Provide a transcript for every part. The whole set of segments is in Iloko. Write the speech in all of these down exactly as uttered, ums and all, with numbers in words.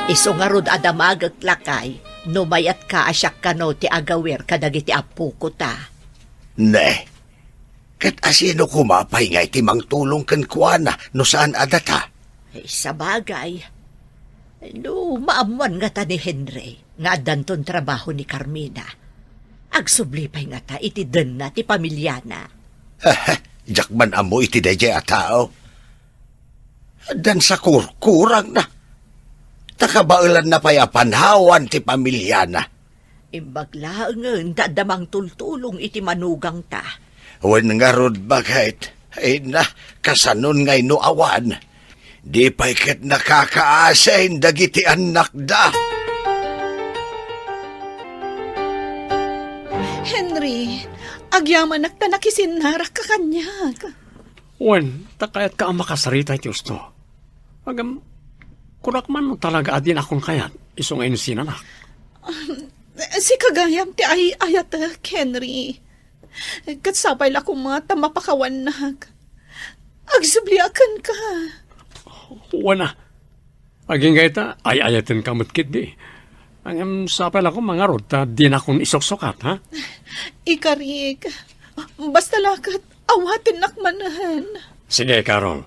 Isu ngarud a damagek, lakay, no mayatka a siak kano ti agawir kadagiti appoko ta. Ne, ket asino koma pay ngay ti mangtulong kenkuana no saan a data? Ay, sabagay. No maammuan ngata ni Henry nga addanton trabaho ni Carmina, agsubli pay ngata iti denna ti pamiliana. Diak man ammo iti daydiay a tao. Addan sa kurkurangna. Ta kabaelanna pay a panawan ti pamiliana. Imbag laengen ta adda mangtultulong iti manugangta. Wen ngarud, baket, ay na, kasanon ngay no awan? Di pay ket nakakaasin dagiti annakda. Henry, agyamanak ta nakisinnarak ka kaniak. Wen, ta kayatka a makasarita iti usto. Agam, kunak man no talaga a dinakon kayat, isu nga insinanak. Um, sika gayam ti ay-ayatek, Henry. Ket sapay la koma ta mapakawannak. Agsubliak kenka. Wen a. Agingga ita, ay-ayatenka met ketdi. Ngem sapay la koma ngarud ta dinakon isuksukat, ha? Ikarik. Basta la ket awatennak manen. Sige, Carol.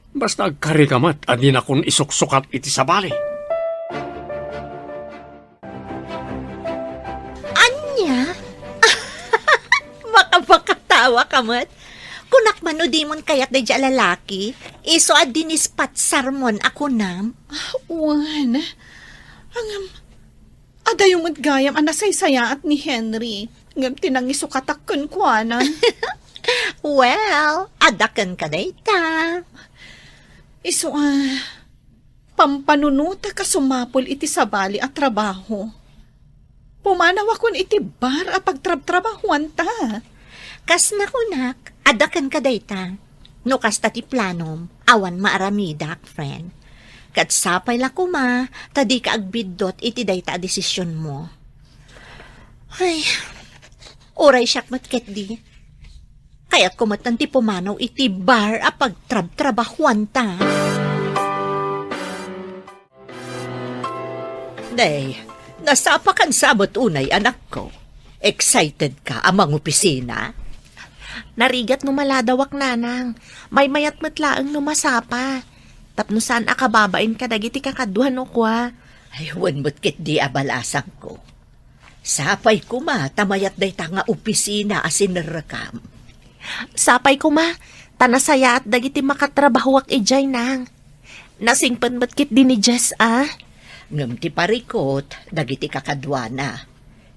Basta agkarika met a dinakon isuksukat iti sabali. Ania? Makapakatawa ka met. Kunak man no dimon kayat daydiay a lalaki, isu a dinispatsarmon a kunam. Wen. Ngem, adayo met gayam a nasaysayaat ni Henry, ngem ti nangisukatak kenkuana. Well, adda kenka dayta. Isu a, pampanunotak a sumapul iti sabali a trabaho. Pumanawakon iti bar a pagtrabtrabahuanta. Kas nakunak, adda kenka dayta. No kasta ti planom, awan maaramidak, friend. Ket sapay la koma ta dika agbiddut iti dayta a desisionmo. Ay, uray siak met ketdi. Kayatko met ti pumanaw iti bar a pagtrabtrabahuanta. Day, nasapakan sa met unay, anakko. Excited ka a mangopisina? Narigat no maladawak, nanang. Maymayat met laeng no masapa. Tapno saan a kababain kadagiti kakadua no kua. Ay, wen met ketdi a balasangko. Sapay koma ta mayat dayta nga opisina a sinerrekam. Sapay koma ta nasayaat dagiti makatrabahoak idiay, nang. Nasingpet met ketdi ni Jess a. Ngem ti parikut dagiti kakaduana.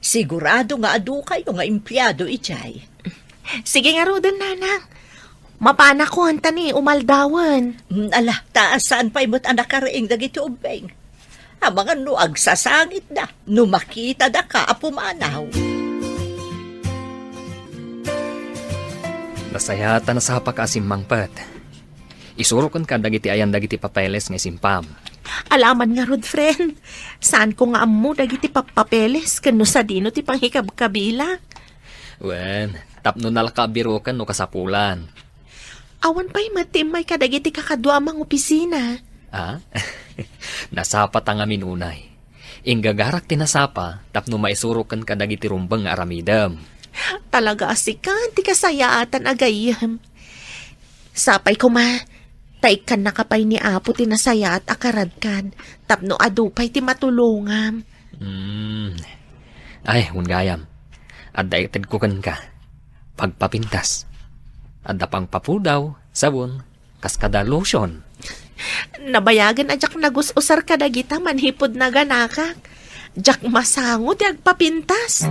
Sigurado nga adukayo nga empleado idiay. Sige ngaruden, nanang. Mapanakon ta ni umaldawen. Mm, ala, ta saan pay met a nakariing dagiti ubbing. Amangan no agsasangitda, no makitada ka a pumanaw. Nasayaat a nasapaka a simmangpet. Isuroken ka dagiti ayan dagiti papeles nga isimpam. Alaman ngarud, friend. Saanko nga ammo dagiti papapeles ken no sadino ti pangikabkabila. Wen, tapno nalaka a biroken no kasapulan. Awan pay met ti immay kadagiti kakadua a mangopisina. Ah? Nasapa ta ngamin unay. Inggagarak ti nasapa tapno maisuroken kadagiti rumbeng nga aramidem. Talaga a sika ti kasayaatan a gayyem. Sapay koma, ta ikkannaka pay ni Apo ti nasayaat a karadkan, tapno adu pay ti matulongam. Hmm. Ay, wen gayam. Adda itedko kenka. Pagpapintas. Adda pangpapudaw, sabon, kas kada lotion. Nabayagen a diak nagus-usar kadagita manipud naganakak. Diak masango ti agpapintas.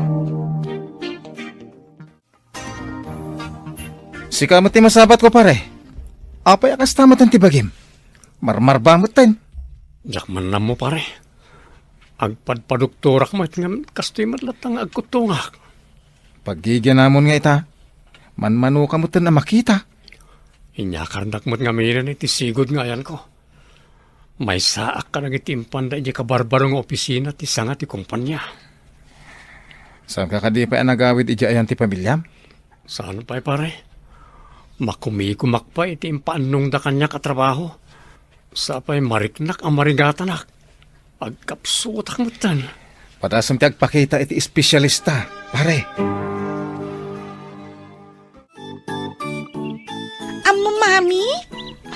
Sika met ti masapatko, pare. Apay a kasta met ti bagim? Marmarba met ten. Diak man ammo, pare. Agpadpadoktorak met ngem kastoy met latta nga agkuttongak. Paggigianamon nga ita, manmanoka met ten a makita. Inyakarnak met ngaminen iti sigud nga ayanko. Maysaak kadagiti impanda idiay kabarbaro nga opisina ti sanga ti kompania. Saanka kadi pay a nagawid idiay ayan ti pamiliam? Saan pay, pare. Makumikumak pay iti impaannongda kaniak a trabaho. Sa pay mariknak a marigatanak. Agkapsutak metten. Padasem ti agpakita iti espesyalista, pare. Ammo, Mami,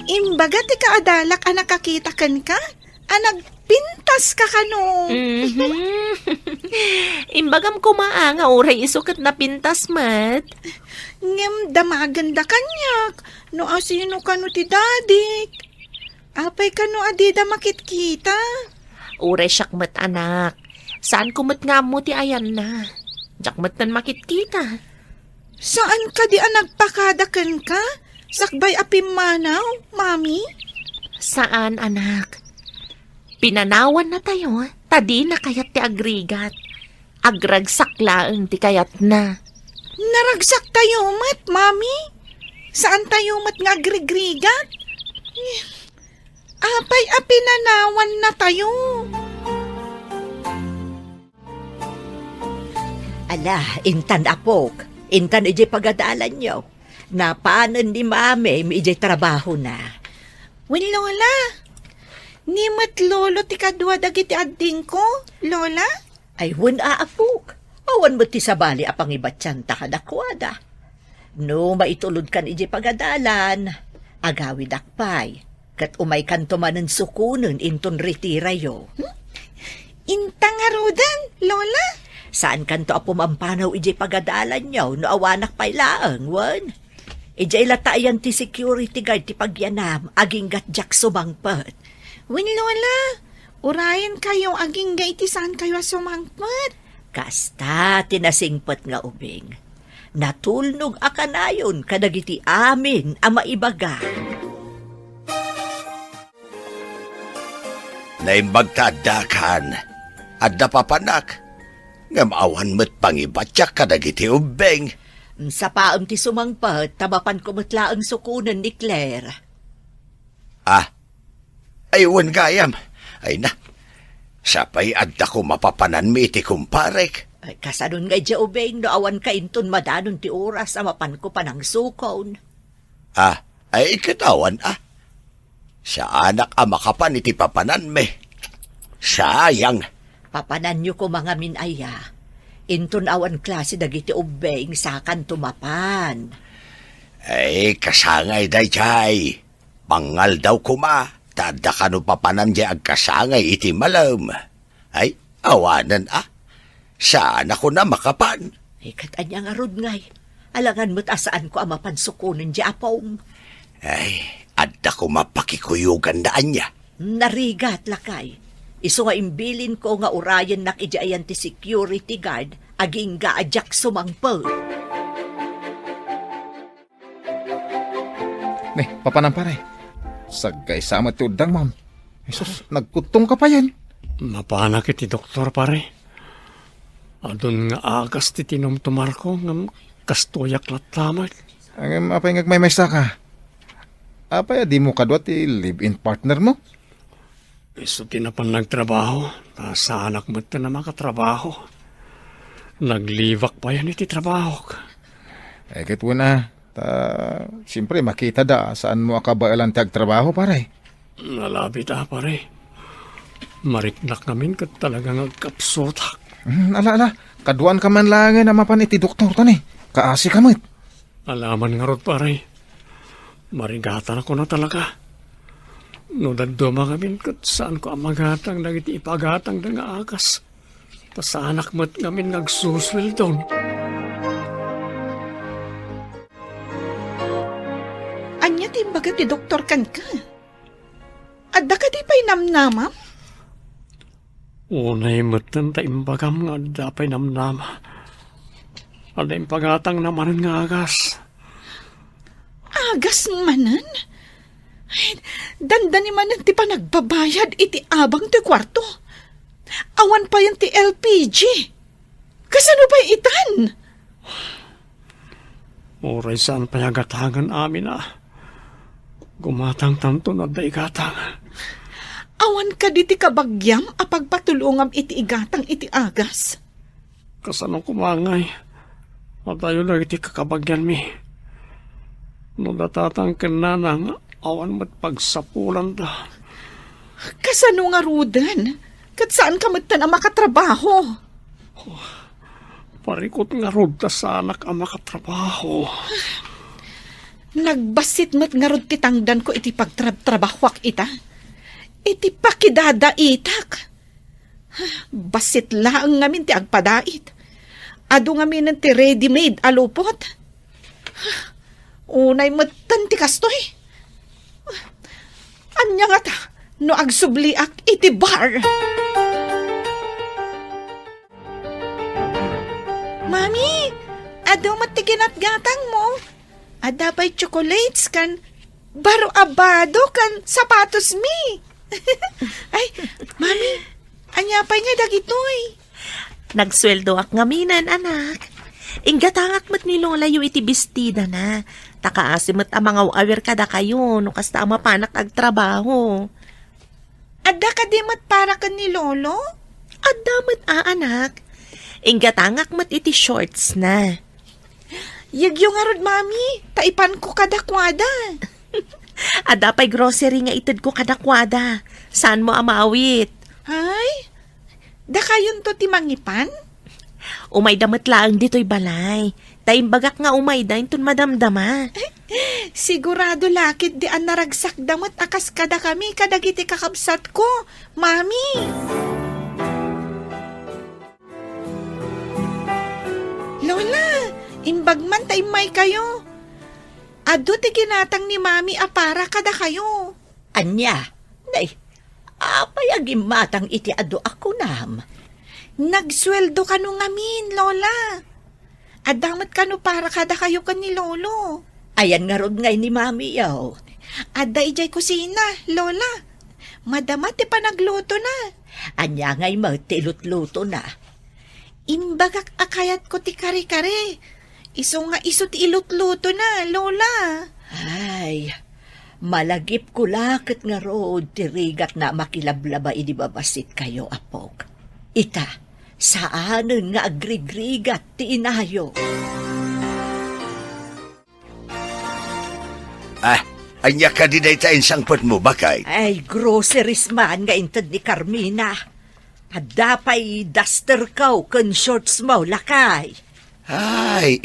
imbaga ti kaadalak a nakakita kenka a nagpintas ka kano. Mhm. Imbagam koma a nga uray isu ket napintas met. Ngem damagenda kaniak no asino kano ti dadik. Apay kano a dida makitkita? Uray siak met, anak. Saanko met nga ammo ti ayanna. Diak metten makitkita. Saan kadi a nagpakada kenka sakbay a pimmanaw, Mami? Saan, anak. Pinanawannatayo, ta dina kayat ti agrigat. Agragsak laeng ti kayatna. Naragsaktayo met, Mami. Saantayo met nga agrigrigat. Apay a pinanawannatayo? Ala, intan, apok. Intan idiay pagadalanyo. Napanen ni Mami idiay trabahona. Wen, Lola. Ni met Lolo ti kadua dagiti addingko, Lola? Ay, wen a, apok. Awan met ti sabali a pangibatianta kadakuada. No maitulodkan idiay pagadalan, agawidak pay, ket umaykanto manen sukonen inton retirayo. Hmm? Inta ngaruden, Lola? Saankanto a pumampanaw idiay pagadalanyo no awanak pay laeng, wen? Idiay lata ayan ti security guard ti pagyanam, agingga't diak sumangpet. Wen, Lola, urayenkayo agingga iti saankayo a sumangpet. Kasta ti nasingpet nga ubing. Natulnog a kanayon kadagiti amin a maibaga. Naimbag ta addakan. Adda papanak. Ngem awan met pangibatiak kadagiti ubbing. Sapaem ti sumangpet, ta mapanko met laeng sukonen ni Claire. Ah, ay, wen gayam. Ay na, sapay adda koma papananmi iti kumparek. Ay, kasanon nga idiay ubing no awanka inton madanon ti oras a mapanko panangsukon. Ah, ay, ket awan, ah. Saanak a makapan iti papananmi. Sayang. Papananyo koma ngamin aya. Inton awan klase dagiti ubbing, sakanto mapan. Ay, kasangay daydiay. Pangaldaw koma, ta adda kano papanan diay agkasangay iti malem. Ay, awanen a. Saan a kuna makapan. Ay, ket ania ngarud ngay? Alangan met a saanko a mapan sukonen diay apom. Ay, adda koma pakikuyogan da ania. Narigat, lakay. Isu nga imbilinko nga urayennak idiay ayan ti security guard, agingga a diak sumangpet. Ne, papanan, pare. Sagkaysa met ti uddang, ma'am. Jesus, nagkuttong ka payen. Mapanak iti doktor, pare. Adun nga agas ti tinumtumarko, ngem kastoyak latta met. Ngem apay nga agmaymaysa ka? Apay a dimo kadua ti live-in partner mo? Isu ti napan nagtrabaho, ta saanak met a makatrabaho. Naglibak payen iti trabahok. Ay, ket wen a, ta, siyempre, makita da a saanmo a kabaelan ti agtrabaho, pare. Nalabit a, pare. Mariknak ngamin ket talaga nga agkapsutak. Hmm, ala, ala. Kaduan ka man laengen a mapan iti doktor, tani. Kaasi ka met. Alaman ngarud, pare. Marigatan a kuna talaga. No dadduma ngamin ket saanko a magatang dagiti ipagatangda nga agas. Ta saanak met ngamin nga agsusueldon. Ania ti imbaga ti doktor kenka? Adda kadi pay namnamam? Unay metten ta imbagam nga adda pay namnama. Adda impagatangna manen nga agas. Agas manen? Ay, dandani manen ti panagbabayad iti abang ti kuarto. Awan payen ti L P G. Kasano pay itan? Uray saan pay a gatangen amin a. Gumatangtanto no adda igatang. Awan kadi ti kabagiam a pagpatulongam iti igatang iti agas? Kasano koma ngay? Adayo dagiti kakabagianmi. No datatan ken nanang, awan met pagsapulanda. Kasano ngaruden? Ket saanka metten a makatrabaho. Parikut ngarud ta saanak a makatrabaho. Nagbassit met ngarud ti tangdanko iti pagtrabtrabahoak ita. Iti pakidadaitak. Bassit laeng ngamin ti agpadait. Adu ngaminen ti ready-made a lupot. Unay metten ti kastoy. Ania ngata no agsubliak iti bar? Mami, adu met ti ginatgatangmo. Adda pay chocolates ken baro a bado ken sapatosmi. Ay, Mami, ania pay nga dagitoy? Nagsueldoak ngaminen, anak. Inggatangak met ni Lolayo iti bestidana. Ta kaasi met a mangaw-awir kadakayo no kasta a mapanak agtrabaho. Adda kadi met para ken ni Lolo? Adda met a, anak. Inggatangak met iti shortsna. Yegyo ngarud, Mami, ta ipanko kadakuada. Adda pay grocery nga itedko kadakuada. Saanmo a maawit? Ay, dakayonto ti mangipan? Umayda met laeng ditoy balay. Ta imbagak nga umayda inton madamdama. Sigurado la ketdi a naragsakda met a kas kadakami kadagiti kakabsatko, Mami. Lola, imbag man ta immaykayo. Adu ti ginatang ni Mami a para kadakayo. Ania? Nay, apay a gimmatang iti adu a kunam? Nagsueldo kano ngamin, Lola. Adda met kano para kadakayo ken ni Lolo. Ayan ngarud ngay ni Mamiyo? Adda idiay kusina, Lola. Madama ti panaglutona. Ania ngay met ti ilutlutona? Imbagak a kayatko ti kare-kare. Isu nga isu ti ilutlutona, Lola. Ay, malagipko la ket ngarud ti rigatna a makilablaba idi babassit kayo, apok. Ita, saanen nga agrigrigat ti inayo. Ah, ania kadi dayta insangpetmo, baket? Ay, groceries man nga inted ni Carmina. Adda pay dusterko ken shortsmo, lakay. Ay,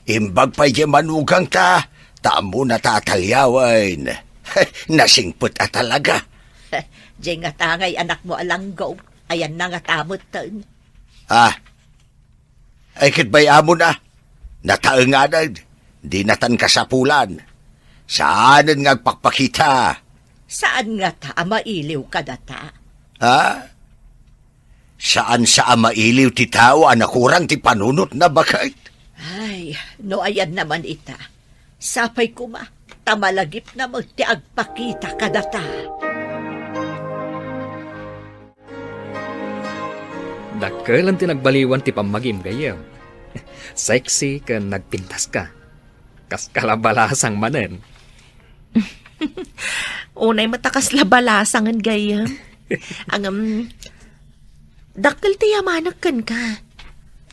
imbag pay diay manugangta, ta ammona ta atalliawen. Nasingpet a talaga. Diay ngata ngay anakmo a langgong, ayanna ngata metten. Ah, ay ket bay-amon a, nataenganen, dinatan kasapulan. Saanen nga agpakpakita. Saan ngata a mailiw kadata? Ha? Saan sa a mailiw ti tao a nakurang ti panunotna, baket? Ay, no ayanna man ita, sapay koma, ta malagipna met ti agpakita kadata. Dakkelen ti nagbaliwan ti pammagim, gayyem. Sexy ken nagpintaska. Kas kalabalasang manen. Unay met a kasla balasangen, gayyem. Ngem, dakkel ti yamanek kenka.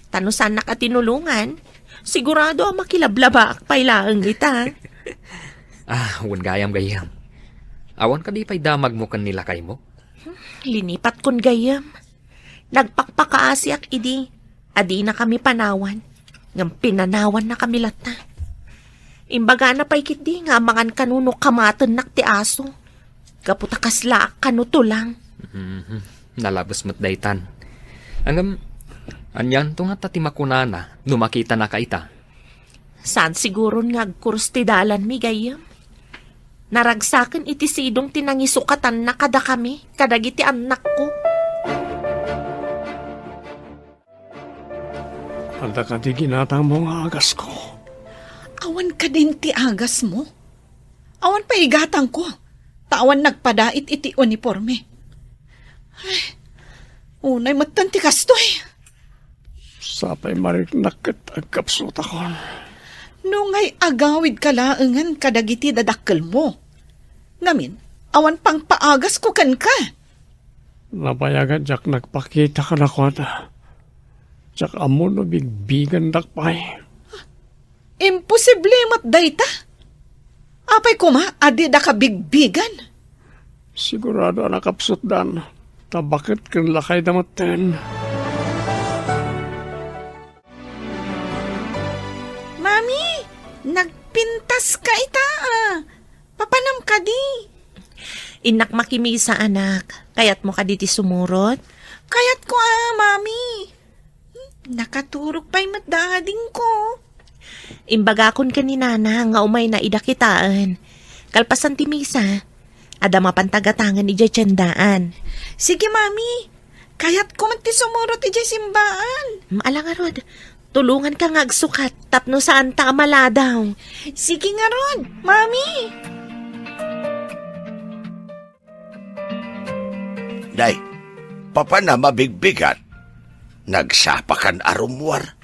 Ta no saannak a tinulongan, sigurado a makilablabaak pay laeng ita. Ah, wen gayam, gayyem. Awan kadi pay damagmo ken ni lakaymo? Linipatkon, gayyem. Nagpakpakaasiak idi a dinakami panawan, ngem pinanawannakami latta. Imbagana pay ketdi nga amangan kano no kamatennak ti aso, gapu ta kaslaak kano tulang. Mhm. Nalabes met daytan. Ngem, anianto ngata ti makunana no makitanaka ita? Saan siguron nga agkurus ti dalanmi, gayyem? Naragsaken iti sidong ti nangisukatanna kadakami, kadagiti annakko. Adda kadi ginatangmo nga agasko? Awan kadin ti agasmo? Awan pay igatangko, ta awan nagpadait iti uniporme. Ay, unay metten ti kastoy. Sapay mariknak ket agkapsutakon. No ngay agawidka laengen kadagiti dadakkelmo. Ngamin, awan pangpaagasko kenka. Nabayagan diak nagpakita kadakuada. Diak ammo no bigbigandak pay. Imposible met dayta. Apay koma a dida kabigbigan? Sigurado a nakapsutdan. Ta baket ken lakayda metten. Mami, nagpintaska ita, a. Papanam kadi? Innak makimisa, anak. Kayatmo kadi ti sumurot? Kayatko, a, Mami. Nakaturog pay met dadingko. Imbagakon ken ni Nana nga umayna ida kitaen. Kalpasan ti misa, adda mapan tagatangen idiay tiendaan. Sige, Mami. Kayatko met ti sumurot idiay simbaan. Mm, ala ngarud, tulonganka nga agsukat tapno saanta a maladaw. Sige ngarud, Mami. Nay, papanam a bigbigat? Nagsapakan a rummuar?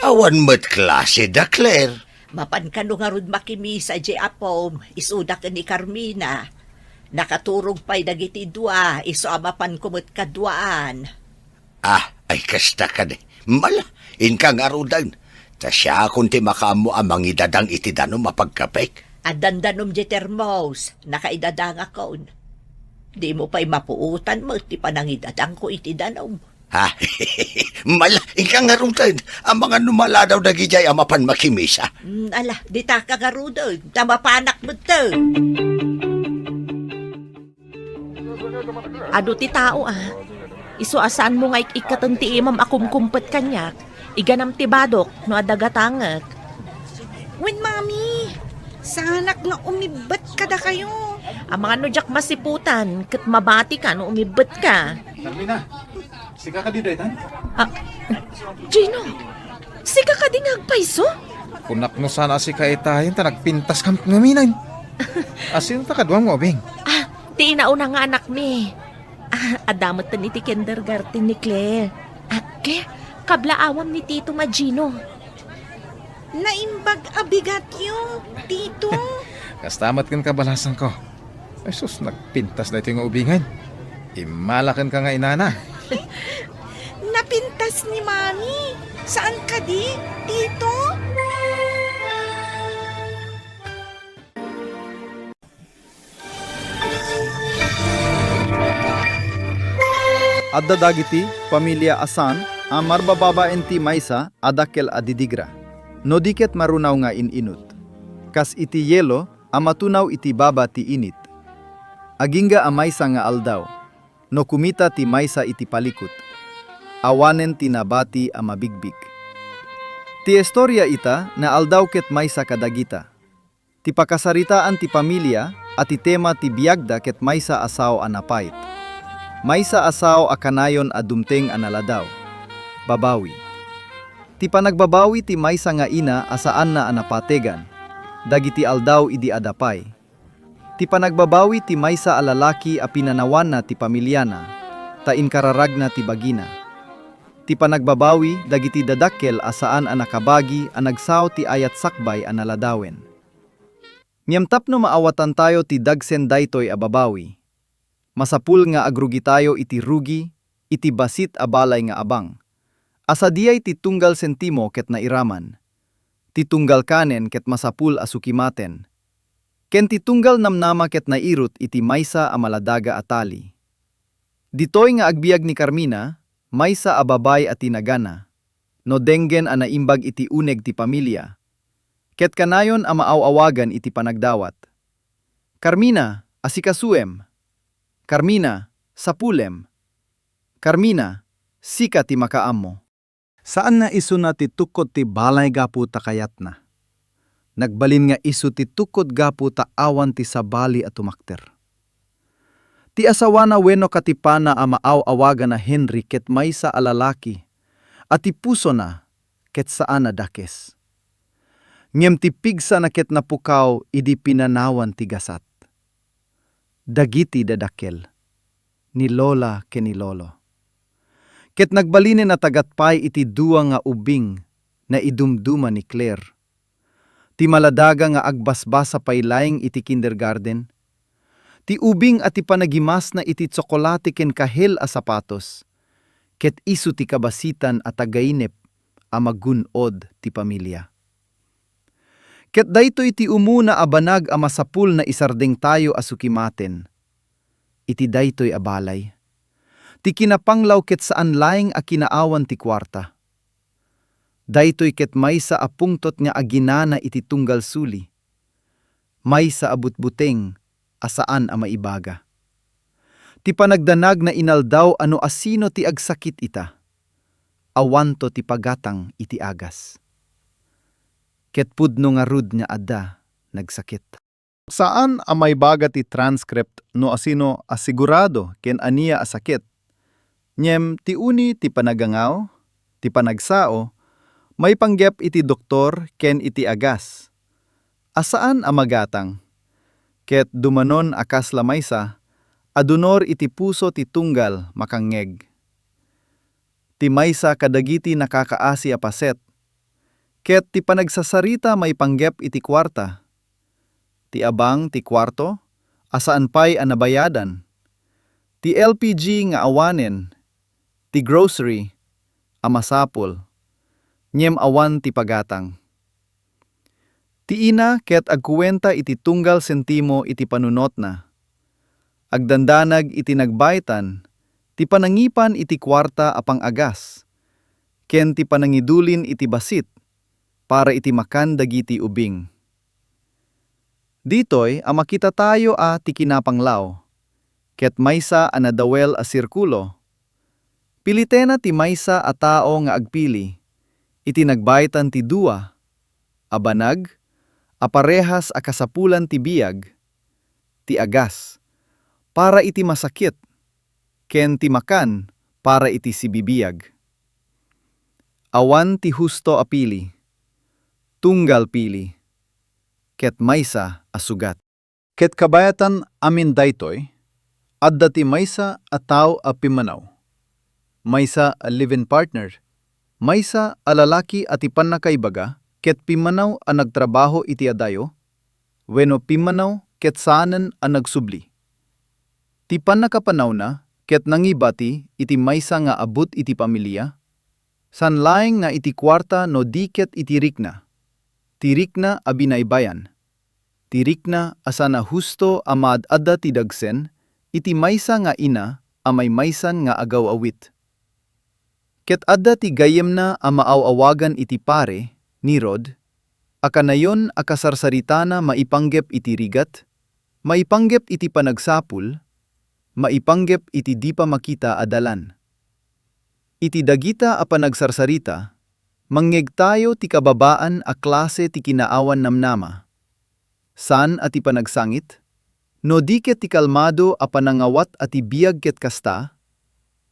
Awan met klase da, Claire. Mapan kano ngarud makimisa idiay apom, isuda ken ni Carmina. Nakaturog pay dagiti dua, isu a mapanko met kaduaan. Ah, ay kasta kadi. Mala, inka ngaruden. Ta siakon ti makaammo a mangidadang iti danum a pagkapek. Addan danum di termos, nakaidadangakon. Dimo pay mapuotan met ti panangidadangko iti danum. Ha? Mala, inka ngaruden. Amangan no maladaw dagidiay a mapan makimisa. Mm, ala, ditaka ngaruden, ta mapanak metten. Adu ti tao, a. Isu a saanmo nga ik-ikkaten ti imam a kumkumpet kaniak, iganam ti badok no adda gatangek. Wen, Mami, saanak nga umibbet kadakayo. Amangan no diak masiputan, ket mabatika no umibbetka. Carmina, sika kadi daytan? Ah, Gino, sika kadi nga agpayso? Kunak no saan a sika itayen ta nagpintaskam ngamin. A, sino ta kaduam nga ubing? Ah, ti inauna nga anakmi. Ah, adda metten iti kindergarten ni Claire. Ah, Claire, kablaawam ni Tito a Gino. Naimbag a bigatyo, Tito. Kasta met ken kabalasanko. Ay sus, nagpintas daytoy nga ubingen. Immalakenka nga inana. Napintas ni Mami. Saan kadi, Tito? Adda dagiti pamilia a saan a marbababaen ti maysa a dakkel a didigra, no di ket marunaw nga in-inut, kas iti yelo a matunaw iti baba ti init. Agingga a maysa nga aldaw, no kumita ti maysa iti palikut, awanen ti nabati a mabigbig. Ti istoria ita naaldaw ket maysa kadagita. Ti pakasaritaan ti pamilia a ti tema ti biagda ket maysa a sao a napait. Maysa a sao a kanayon a dumteng a naladaw. Babawi. Ti panagbabawi ti maysa nga ina a saanna a napategan dagiti aldaw idi adda pay. Ti panagbabawi ti maysa a lalaki a pinanawanna ti pamiliana, ta inkararagna ti bagina. Ti panagbabawi dagiti dadakkel a saan a nakabagi a nagsao ti ayat sakbay a naladawen. Ngem tapno maawatantayo ti dagsen daytoy a babawi, masapul nga agrugitayo iti rugi iti bassit a balay nga abang, a sadiay ti tunggal sentimo ket nairaman, ti tunggal kanen ket masapul a sukimaten, ken ti tunggal namnama ket nairut iti maysa a maladaga a tali. Ditoy nga agbiag ni Carmina, maysa a babay a tinagana, no denggen a naimbag iti uneg ti pamilia, ket kanayon a maaw-awagan iti panagdawat. Carmina, asikasuem! Carmina, sapulem! Carmina, sika ti makaammo. Saan nga isuna ti tukkod ti balay gapu ta kayatna. Nagbalin nga isu ti tukkod gapu ta awan ti sabali a tumakder. Ti asawana wenno katipana a maaw-awagan a Henry ket maysa a lalaki a ti pusona ket saan a dakes. Ngem ti pigsana ket napukaw idi pinanawan ti gasat. Dagiti dadakkel, ni Lola ken ni Lolo. Ket nagbalinen a tagatpay iti dua nga ubing naidumduma ni Claire. Ti maladaga nga agbasbasa pay laeng iti kindergarten, ti ubing a ti panagimasna iti tsokolate ken kahel a sapatos, ket isu ti kabasitan a tagainep a magun-od ti pamilia. Ket daytoy ti umuna a banag a masapul nga isardengtayo a sukimaten. iti daytoy a balay. Ti kinapanglaw ket saan laeng a kinaawan ti kuarta. Daytoy ket maysa a pungtot nga aginana iti tunggal suli. Maysa a butbuteng a saan a maibaga. Ti panagdanag nga inaldaw a no asino ti agsakit ita. Awanto ti pagatang iti agas. Ket pudno ngarud nga adda nagsakit. Saan a maibaga ti transcript no asino a sigurado ken ania a sakit. Ngem ti uni ti panagangaw, ti panagsao, maipanggep iti doktor ken iti agas. A saan a magatang. Ket dumanon a kasla maysa a dunor iti puso ti tunggal makangngeg. Ti maysa kadagiti nakakaasi a paset, ket ti panagsasarita maipanggep iti kuarta. Ti abang ti kuarto a saan pay a nabayadan. Ti L P G nga awanen, ti grocery a masapul, ngem awan ti pagatang. Ti ina ket agkuenta iti tunggal sentimo iti panunotna. Agdandanag iti nagbaetan ti panangipan iti kuarta a pang-agas, ken ti panangidulin iti basit para iti makan dagiti ubing. Ditoy a makitatayo a ti kinapanglaw, ket maysa a nadawel a sirkulo. Pilitena ti maysa a tao nga agpili iti nagbaetan ti dua a banag a parehas a kasapulan ti biag, ti agas para iti masakit, ken ti makan para iti sibibiag. Awan ti husto a pili, tunggal pili, ket maysa a sugat. Ket kabayatan amin daytoy, adda ti maysa a tao a pimmanaw, maysa a live-in partner, maysa a lalaki a ti pannakaibaga ket pimmanaw a nagtrabaho iti adayo, wenno pimmanaw ket saanen a nagsubli. Ti pannakapanawna ket nangibati iti maysa nga abut iti pamilia, saan laeng nga iti kuarta no di ket iti rikna. Ti rikna a binaybayan. Ti rikna a saan a husto a maad-adda ti dagsen iti maysa nga ina a maymaysan nga agaw-awit. Ket adda ti gayyemna a maaw-awagan iti pare, ni Rod, a kanayon a kasarsaritana maipanggep iti rigat, maipanggep iti panagsapul, maipanggep iti di pamakita a dalan. Iti dagita a panagsarsarita, mangngegtayo ti kababaan a klase ti kinaawan namnama. Saan a ti panagsangit, no di ket ti kalmado a panangawat a ti biag ket kasta,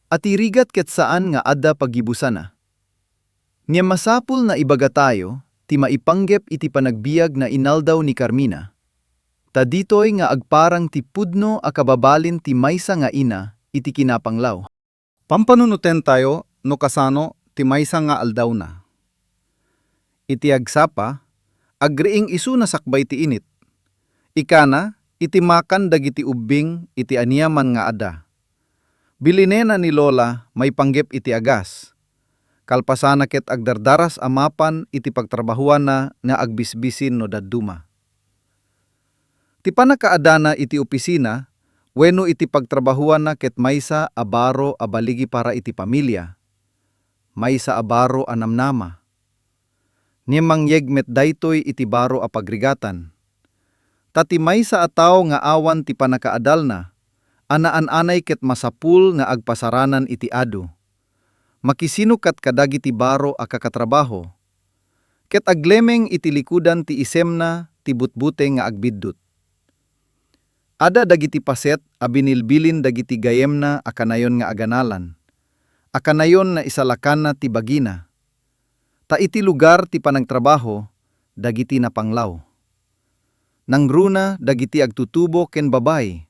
a ti rigat ket saan nga adda paggibusana. Ngem masapul nga ibagatayo ti maipanggep iti panagbiag nga inaldaw ni Carmina, ta ditoy nga agparang ti pudno a kababalin ti maysa nga ina iti kinapanglaw. Pampanunotentayo no kasano ti maysa nga aldawna. Iti agsapa, agriing isuna sakbay ti init. Ikkana, iti makan dagiti ubbing iti aniaman nga adda. Bilinena ni Lola maipanggep iti agas. Kalpasana ket agdardaras a mapan iti pagtrabahuanna nga agbisbisin no dadduma. Ti pannakaadana iti opisina wenno iti pagtrabahuanna ket maysa a baro a baligi para iti pamilia, maysa a baro a namnama. Ngem mangyeg met daytoy iti baro a pagrigatan. Ta ti maysa a tao nga awan ti pannakaadalna a naan-anay ket masapul nga agpasaranan iti adu. Makisinukat kadagiti baro a kakatrabaho, ket aglemeng iti likudan ti isemna ti butbuteng nga agbiddut. Adda dagiti paset a binilbilin dagiti gayyemna a kanayon nga aganalan, a kanayon nga isalakanna ti bagina. Ta iti lugar ti panagtrabaho dagiti napanglaw. Nangruna dagiti agtutubo ken babai,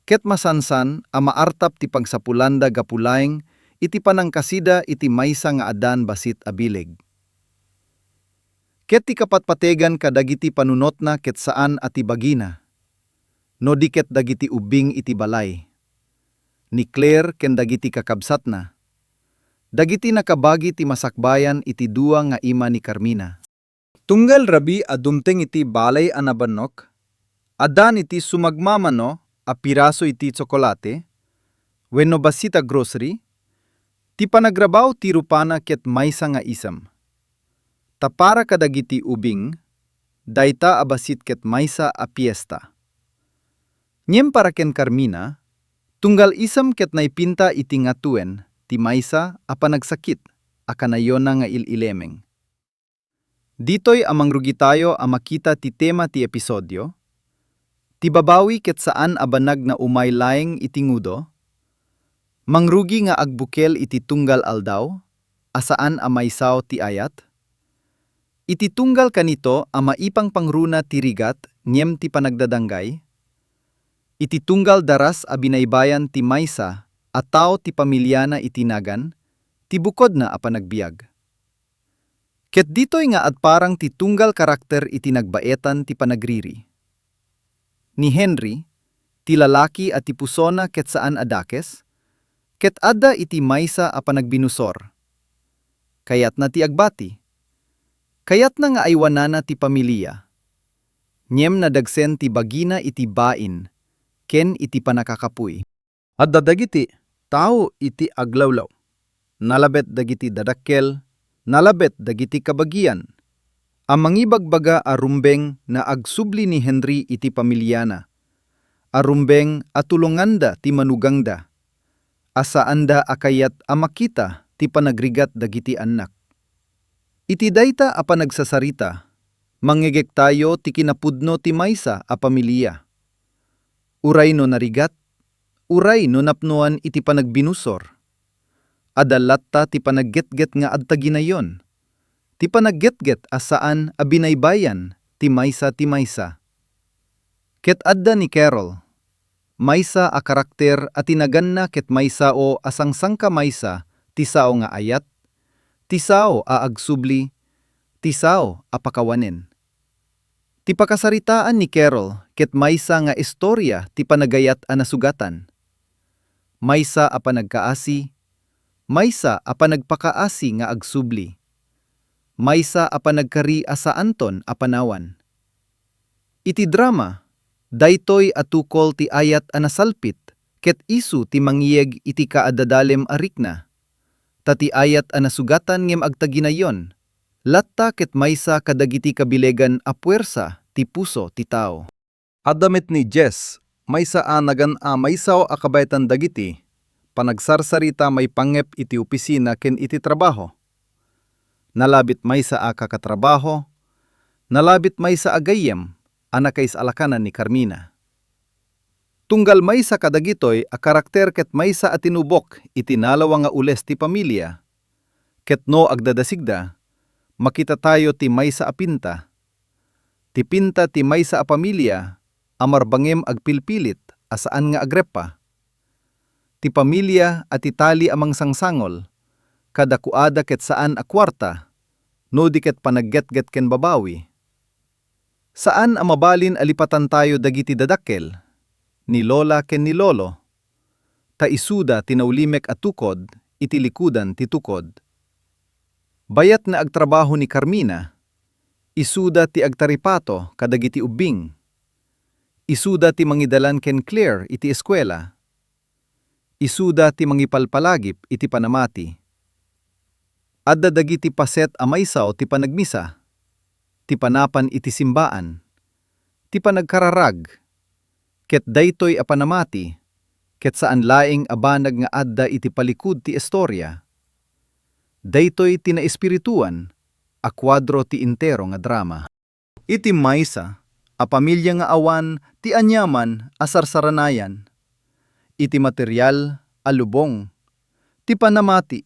ket masansan a maartap ti pagsapulanda gapu laeng iti panangkasida iti maysa nga addaan bassit a bileg. Ket ti kapatpategan kadagiti panunotna ket saan a ti bagina, no di ket dagiti ubbing iti balay. Ni Claire ken dagiti kakabsatna, dagiti nakabagi ti masakbayan iti dua nga ima ni Carmina. Tunggal rabii a dumteng iti balay a nabannok, addan iti sumagmamano a piraso iti tsokolate wenno bassit a grocery, ti panagrabaw ti rupana ket maysa nga isem. Ta para kadagiti ubing, dayta a bassit ket maysa a piesta. Ngem para ken Carmina, tunggal isem ket naipinta iti ngatoen ti maysa a panagsakit a kanayona nga il-ilemeng. Ditoy a mangrugitayo a makita ti tema ti episodio, ti babawi ket saan a banag nga umay laeng iti ngudo, mangrugi nga agbukel iti tunggal aldaw a saan a maisao ti ayat, iti tunggal kanito a maipangpangruna ti rigat ngem ti panagdadanggay, iti tunggal daras a binaybayan ti maysa a tao ti pamiliana iti nagan ti bukodna a panagbiag. Ket ditoy nga agparang ti tunggal karakter iti nagbaetan ti panagriri. Ni Henry, ti lalaki a ti pusona ket saan a dakes, ket adda iti maysa a panagbinusor. Kayatna ti agbati. Kayatna nga aywanana ti pamilia. Ngem nadagsen ti bagina iti bain ken iti pannakakapuy. Adda dagiti tao iti aglawlaw, nalabet dagiti dadakkel, nalabet dagiti kabagian, a mangibagbaga a rumbeng nga agsubli ni Henry iti pamiliana, a rumbeng a tulonganda ti manugangda, a saanda a kayat a makita ti panagrigat dagiti annak. Iti dayta a panagsasarita, mangngegektayo ti kinapudno ti maysa a pamilia. Uray no narigat, uray no napnoan iti panagbinusor, adda latta ti panaggetget nga agtaginayon, ti panaggetget a saan a binaybayan ti maysa ti maysa. Ket adda ni Carol, maysa a karakter a ti naganna ket maisao a sangsangkamaysa ti sao nga ayat, ti sao a agsubli, ti sao a pakawanen. Ti pakasaritaan ni Carol ket maysa nga istoria ti panagayat a nasugatan. Maysa a panagkaasi, maysa a panagpakaasi nga agsubli, maysa a panagkari a saanton a panawan. Iti drama, daytoy a tukol ti ayat a nasalpit ket isu ti mangiyeg iti kaadadalem a rikna. Ta ti ayat a nasugatan ngem agtaginayon, latta ket maysa kadagiti kabilegan a puersa ti puso ti tao. Adda met ni Jess, maysa a nagan a maisao a kabaetan dagiti panagsarsarita maipanggep iti opisina ken iti trabaho. Nalabit maysa a kakatrabaho, nalabit maysa a gayyem a nakaisalakan ni Carmina. Tunggal maysa kadagitoy a karakter ket maysa a tinubok iti nalawa nga ules ti pamilia, ket no agdadasigda, makitatayo ti maysa a pinta. Ti pinta ti maysa a pamilia a marbangem agpilpilit a saan nga agreppa. Ti pamilia a ti tali a mangsangsangol, kadakuada ket saan a kuarta, no di ket panaggetget ken babawi. Saan a mabalin a lipatantayo dagiti dadakkel, ni Lola ken ni Lolo, ta isuda ti naulimek a tukod iti likudan ti tukod. Bayat nga agtrabaho ni Carmina, isuda ti agtaripato kadagiti ubbing. Isuda ti mangidalan ken Claire iti eskuela. Isuda ti mangipalpalagip iti panamati. Adda dagiti paset a maisao ti panagmisa, ti panapan iti simbaan, ti panagkararag, ket daytoy a panamati ket saan laeng a banag nga adda iti palikud ti istoria. Daytoy ti naespirituan a kuadro ti entero nga drama. Iti maysa a pamilia nga awan ti aniaman a sarsaranayan, iti material a lubong, ti panamati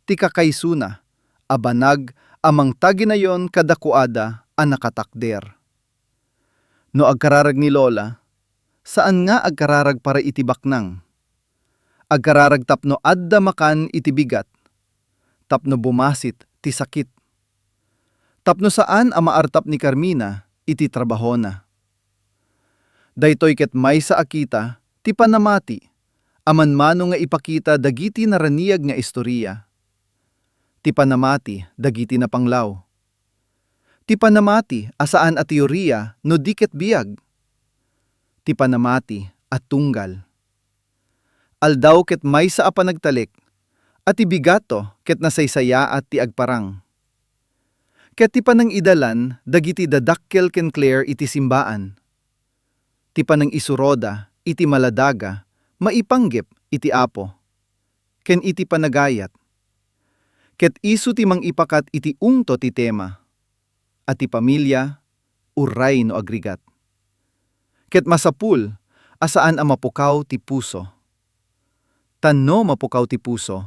ti kakaisuna a banag a mangtaginayon kadakuada a nakatakder. No agkararag ni Lola, saan nga agkararag para iti baknang. Agkararag tapno adda makan iti bigat, tapno bumasit ti sakit, tapno saan a maartap ni Carmina iti trabahona. Daytoy ket maysa a kita ti panamati a manmano nga ipakita dagiti naraniag nga istoria, ti panamati dagiti napanglaw, ti panamati a saan a teoria no di ket biag, ti panamati a tunggal. Aldaw ket maysa a panagtalek, a ti bigatto ket nasaysayaat ti agparang. Ket ti panangidalan dagiti dadakkel ken Claire iti simbaan. Ti panangisuroda iti maladaga maipanggep iti Apo ken iti panagayat. Ket isu ti mangipakat iti ungto ti tema a ti pamilia, uray no agrigat. Ket masapul a saan a mapukaw ti puso. Ta no mapukaw ti puso,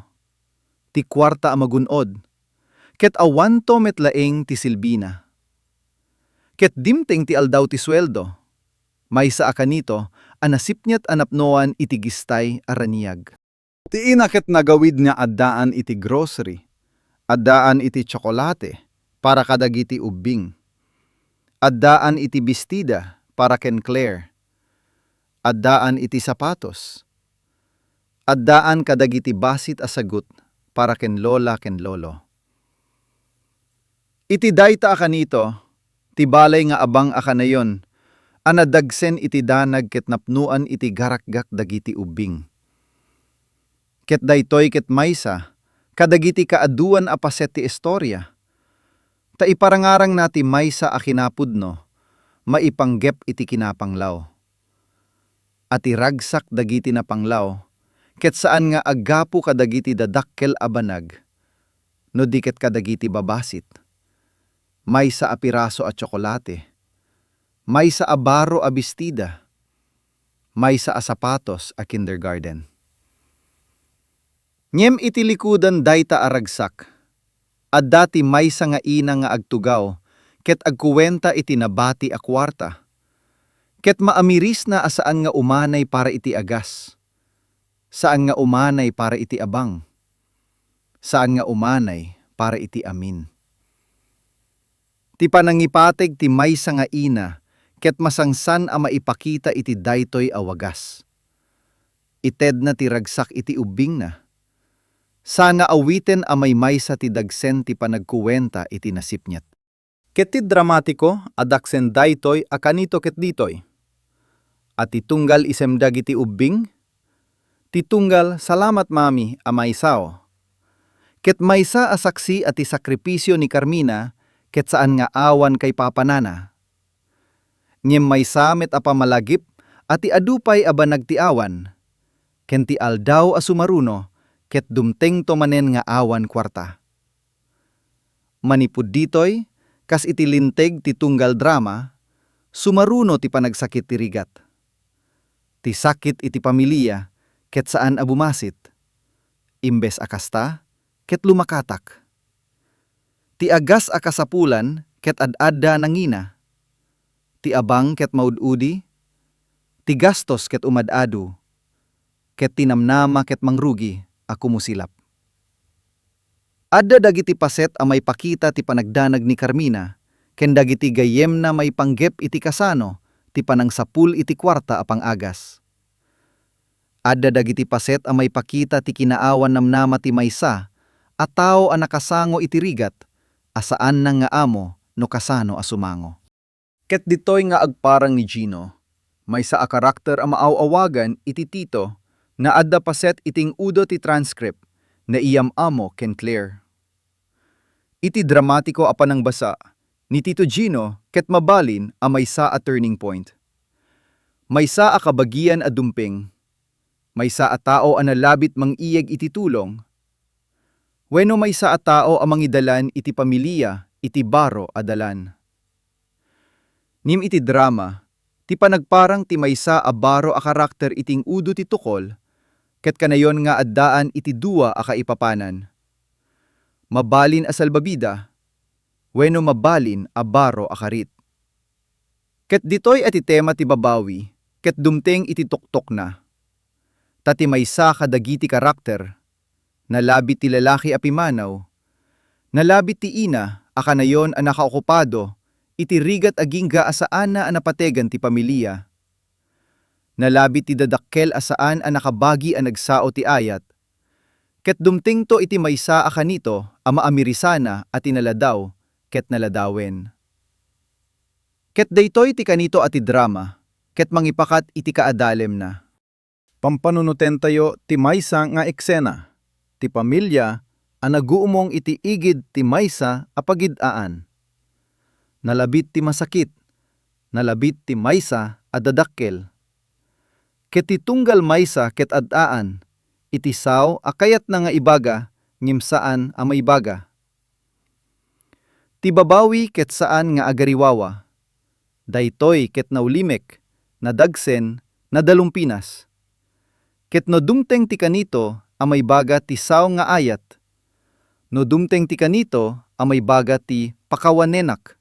ti kuarta a magun-od, ket awanto met laeng ti silbina. Ket dimteng ti aldaw ti sueldo, maysa a kanito a nasipniet a napnoan iti gistay a raniag. Ti ina ket nagawid nga addaan iti grocery, addaan iti tsokolate para kadagiti ubbing, addaan iti bestida para ken Claire, addaan iti sapatos, addaan kadagiti basit a sagut para ken lola ken lolo. Iti dayta a kanito, ti balay nga abang a kanayon a nadagsen iti danag ket napnoan iti garakgak dagiti ubbing. Ket daytoy ket maysa kadagiti kaaduan a paset ti istoria. Ta iparangarangna ti maysa a kinapudno maipanggep iti kinapanglaw. A ti ragsak dagiti napanglaw, ket saan nga aggapu kadagiti dadakkel a banag, no di ket kadagiti babasit. Maysa a piraso a tsokolate, maysa a baro a bestida, maysa a sapatos a kindergarten. Ngem iti likudan dayta a ragsak, adda ti maysa nga ina nga agtugaw ket agkuenta iti nabati a kuarta. Ket maamirisna a saan nga umanay para iti agas, saan nga umanay para iti abang, saan nga umanay para iti amin. Ti panangipateg ti maysa nga ina ket masangsan a maipakita iti daytoy a wagas. Itedna ti ragsak iti ubbingna. Sana awiten a maymaysa ti dagsen ti panagkuenta iti nasipniet. Ket ti dramatiko a daksen daytoy a kanito ket ditoy. A ti tunggal isem dagiti ubbing, ti tunggal "Salamat, Mami" a maysao. Ket maysa a saksi a ti sakripisio ni Carmina ket saan nga awan kaipapanana. Ngem maysa met a pamalagip a ti adu pay a banag ti awan, ken ti aldaw a sumaruno ket dumtengto manen nga awan kuarta. Manipud ditoy, kas iti linteg ti tunggal drama, sumaruno ti panagsakit ti rigat. Ti sakit iti pamilia ket saan a bumasit. Imbes a kasta, ket lumakatak. Ti agas a kasapulan ket ad-adda nangina. Ti abang ket maud-udi. Ti gastos ket umad-adu. Ket ti namnama ket mangrugi a kumusilap. Adda dagiti paset a maipakita ti panagdanag ni Carmina ken dagiti gayyemna maipanggep iti kasano ti panangsapul iti kuarta a pang-agas. Adda dagiti paset a maipakita ti kinaawan namnama ti maysa a tao a nakasango iti rigat a saanna nga amo no kasano a sumango. Ket ditoy nga agparang ni Gino, maysa a karakter a maaw-awagan iti Tito nga adda paset iti ing-udo ti transcript, naiyam-amo ken Claire. Iti dramatiko a panangbasa ni Tito Gino ket mabalin a maysa a turning point. Maysa a kabagian a dumpeng, maysa a tao a nalabit mang-iyeg iti tulong, wenno maysa a tao a mangidalan iti pamilia iti baro a dalan. Ngem iti drama, ti panagparang ti maysa a baro a karakter iti ing-udo ti tukol, ket kanayon nga addaan iti dua a kaipapanan. Mabalin a salbabida, wenno mabalin a baro a karit. Ket ditoy a ti tema ti babawi ket dumteng iti toktokna. Ta ti maysa kadagiti karakter, nalabit ti lalaki a pimanaw, nalabit ti ina a kanayon a nakaokupado iti rigat agingga a saanna a napategan ti pamilia. Nalabit ti dadakkel a saan a nakabagi a nagsao ti ayat, ket dumtengto iti maysa a kanito a maamirisana a ti naladaw ket naladawen. Ket daytoy ti kanito a ti drama ket mangipakat iti kaadalemna. Pampanunotentayo ti maysa nga eksena, ti pamilia a naguumong iti igid ti maysa a pagid-aan. Nalabit ti masakit, nalabit ti maysa a dadakkel. Ket ti tunggal maysa ket ad-aan iti sao a kayatna nga ibaga ngem saan a maibaga. Ti babawi ket saan nga agariwawa. Daytoy ket naulimek, nadagsen, nadalumpinas. Ket no dumteng ti kanito a maibaga ti sao nga ayat, no dumteng ti kanito a maibaga ti pakawanenak,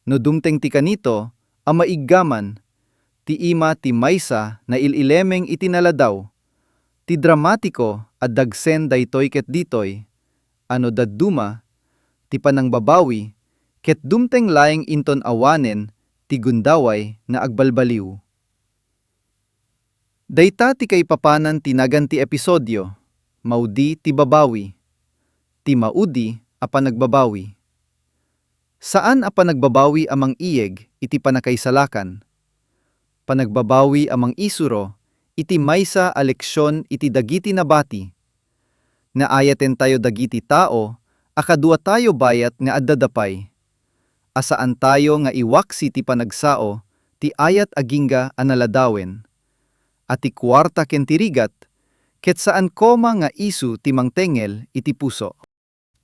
no dumteng ti kanito a maiggaman, ti ima ti maysa nail-ilemeng iti naladaw, ti dramatiko a dagsen daytoy ket ditoy, a no dadduma ti panangbabawi ket dumteng laeng inton awanen ti gundaway nga agbalbaliw. Dayta ti kaipapanan ti nagan ti episodio, maudi ti babawi, ti maudi a panagbabawi. Saan a panagbabawi a mang-iyeg iti panakaisalakan. Panagbabawi a mang-isuro iti maysa a leksion iti dagiti nabati. Naayatentayo dagiti tao a kaduatayo bayat nga addada pay. A saantayo nga iwaksi ti panagsao ti ayat agingga a naladawen. A ti kuarta ken ti rigat, ket saan koma nga isu ti mangtengel iti puso.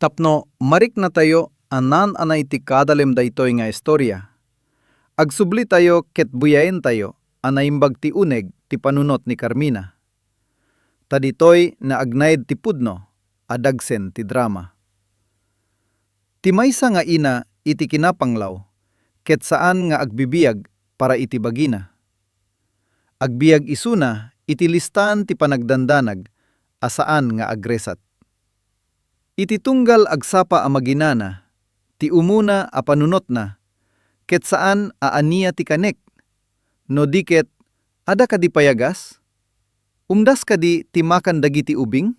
Tapno mariknatayo a naan-anay ti kadalem daytoy nga istorya, agsublitayo ket buyaentayo a naimbag ti uneg ti panunot ni Carmina. Ta ditoy naagnaed ti pudno a dagsen ti drama. Ti maysa nga ina iti kinapanglaw ket saan nga agbibiag para iti bagina. Agbiag isuna iti listaan ti panagdandanag a saan nga agresat. Iti tunggal agsapa a maginana, ti umuna a panunotna, ket saan a ania ti kanek, no di ket, "Adda kadi payagas? Umdas kadi ti makan dagiti ubing?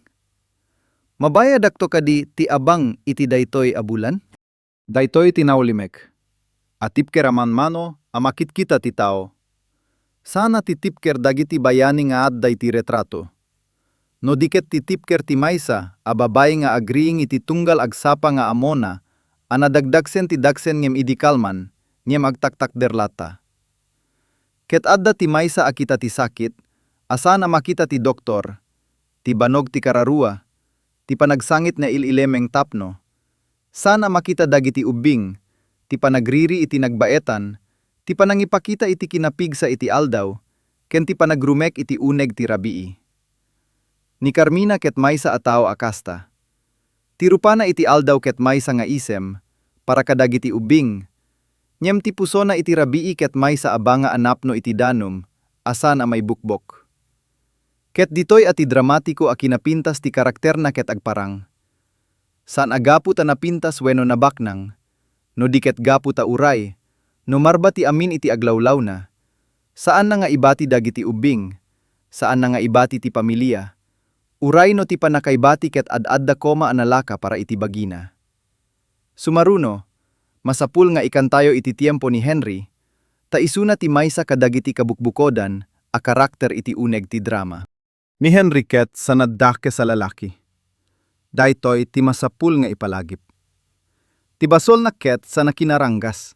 Mabayadakto kadi ti abang iti daytoy a bulan?" Daytoy ti naulimek a tipker a manmano a makitkita ti tao. Saan a ti tipker dagiti bayani nga adda iti retrato. No di ket ti tipker ti maysa a babai nga agriing iti tunggal agsapa nga ammona a nadagdagsen ti dagsen ngem idi kalman, ngem agtaktakder latta. Ket adda ti maysa a kita ti sakit a saan a makita ti doktor, ti bannog ti kararua, ti panagsangit nga il-ilemeng tapno, saan a makita dagiti ubbing, ti panagriri iti nagbaetan, ti panangipakita iti kinapigsa iti aldaw, ken ti panagrumek iti uneg ti rabii. Ni Carmina ket maysa a tao a kasta. Ti rupana iti aldaw ket maysa nga isem para kadagiti ubbing, ngem ti pusona iti rabii ket maysa a banga a napno iti danum a saan a maibukbok. Ket ditoy a ti dramatiko a kinapintas ti karakterna ket agparang. Saan a gapu ta napintas wenno nabaknang, no di ket gapu ta uray, no marba ti amin iti aglawlawna, saanna nga ibati dagiti ubbing, saanna nga ibati ti pamilia, uray no ti pannakaibati ket ad-adda koma a nalaka para iti bagina. Sumaruno, masapul nga ikantayo iti tiempo ni Henry, ta isuna ti maysa kadagiti kabukbukodan a karakter iti uneg ti drama. Ni Henry ket sa nadakes a lalaki. Daytoy ti masapul nga ipalagip. Ti basolna ket sa nakinaranggas,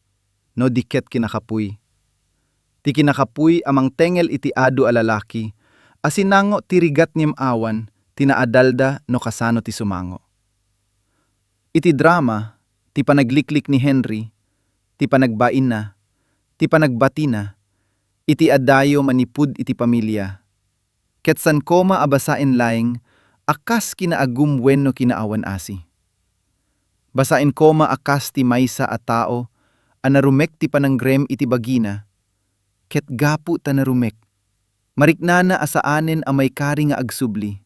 no di ket kinakapuy. Ti kinakapuy a mangtengel iti adu a lalaki a sinango ti rigat ngem awan ti naadalda no kasano ti sumango. Iti drama, ti panagliklik ni Henry, ti panagbainna, ti panagbatina, iti adayo manipud iti pamilia. Ket saan koma a basaen laeng a kas kinaagum wenno kinaawan asi. Basaen koma a kas ti maysa a tao a narumek ti panangrem iti bagina, ket gapu ta narumek, mariknana a saanen a maikari nga agsubli.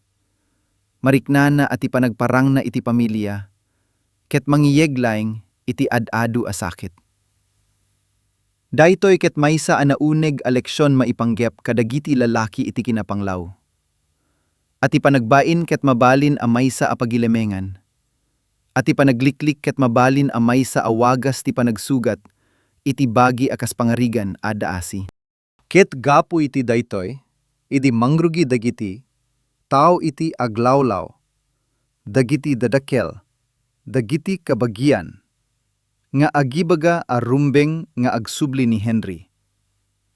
Mariknana a ti panagparangna iti pamilia, ket mangiyeg laeng iti ad-adu a sakit. Daytoy ket maysa a nauneg a leksion maipanggep kadagiti lalaki iti kinapanglaw. A ti panagbain ket mabalin a maysa a pagilemengan. A ti panagliklik ket mabalin a maysa a wagas ti panagsugat iti bagi a kas pangarigan a adda asi. Ket gapu iti daytoy, Idi mangrugi dagiti tao iti aglawlaw, dagiti dadakkel, dagiti kabagian, nga agibaga a rumbeng nga agsubli ni Henry,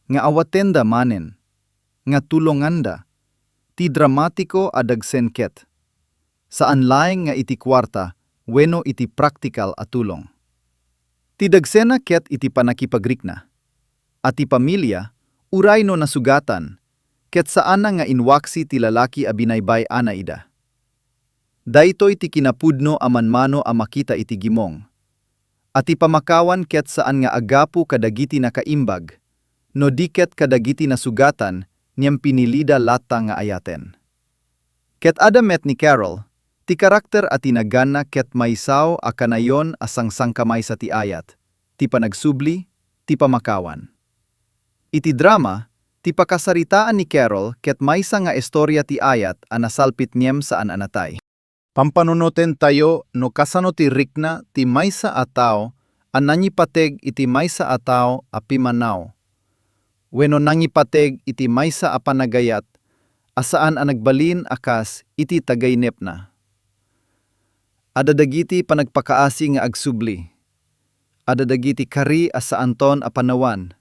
nga awatenda manen, nga tulonganda, ti dramatiko a dagsen ket, saan laeng nga iti kuarta wenno iti praktikal a tulong. Ti dagsena ket iti pannakipagrikna, a ti pamilia, uray no nasugatan, ket saanna nga inwaksi ti lalaki a binaybay-ana ida. Daytoy ti kinapudno a manmano a makita iti gimong, a ti pamakawan ket saan nga agapu kadagiti nakaimbag, no di ket kadagiti nasugatan ngem pinilida latta nga ayaten. Ket adda met ni Carol, ti karakter a ti naganna ket maysa a kanayon a sangsangkamaysa ti ayat, ti panagsubli, ti pamakawan. Iti drama, ti pakasaritaan ni Carol ket maysa nga istoria ti ayat a nasalpit ngem saan a natay. Pampanunotentayo no kasano ti rikna ti maysa a tao a nangipateg iti maysa a tao a pimmanaw, wenno nangipateg iti maysa a panagayat a saan a nagbalin a kas iti tagaynepna. Adda dagiti panagpakaasi nga agsubli. Adda dagiti kari a saanton a panawan.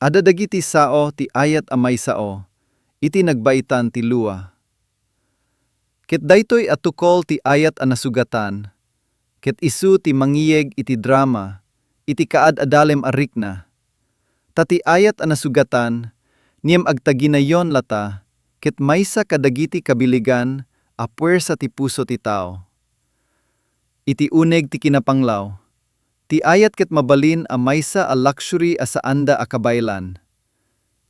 Adda dagiti sao ti ayat a maysao iti nagbaitan ti lua. Ket daytoy a tukol ti ayat a nasugatan, ket isu ti mangiyeg iti drama iti kaad-adalem a rikna. Ta ti ayat a nasugatan, ngem agtaginayon latta, ket maysa kadagiti kabiligan a puersa ti puso ti tao. Iti uneg ti kinapanglaw, ti ayat ket mabalin a maysa a luxury a saanda a kabaelan.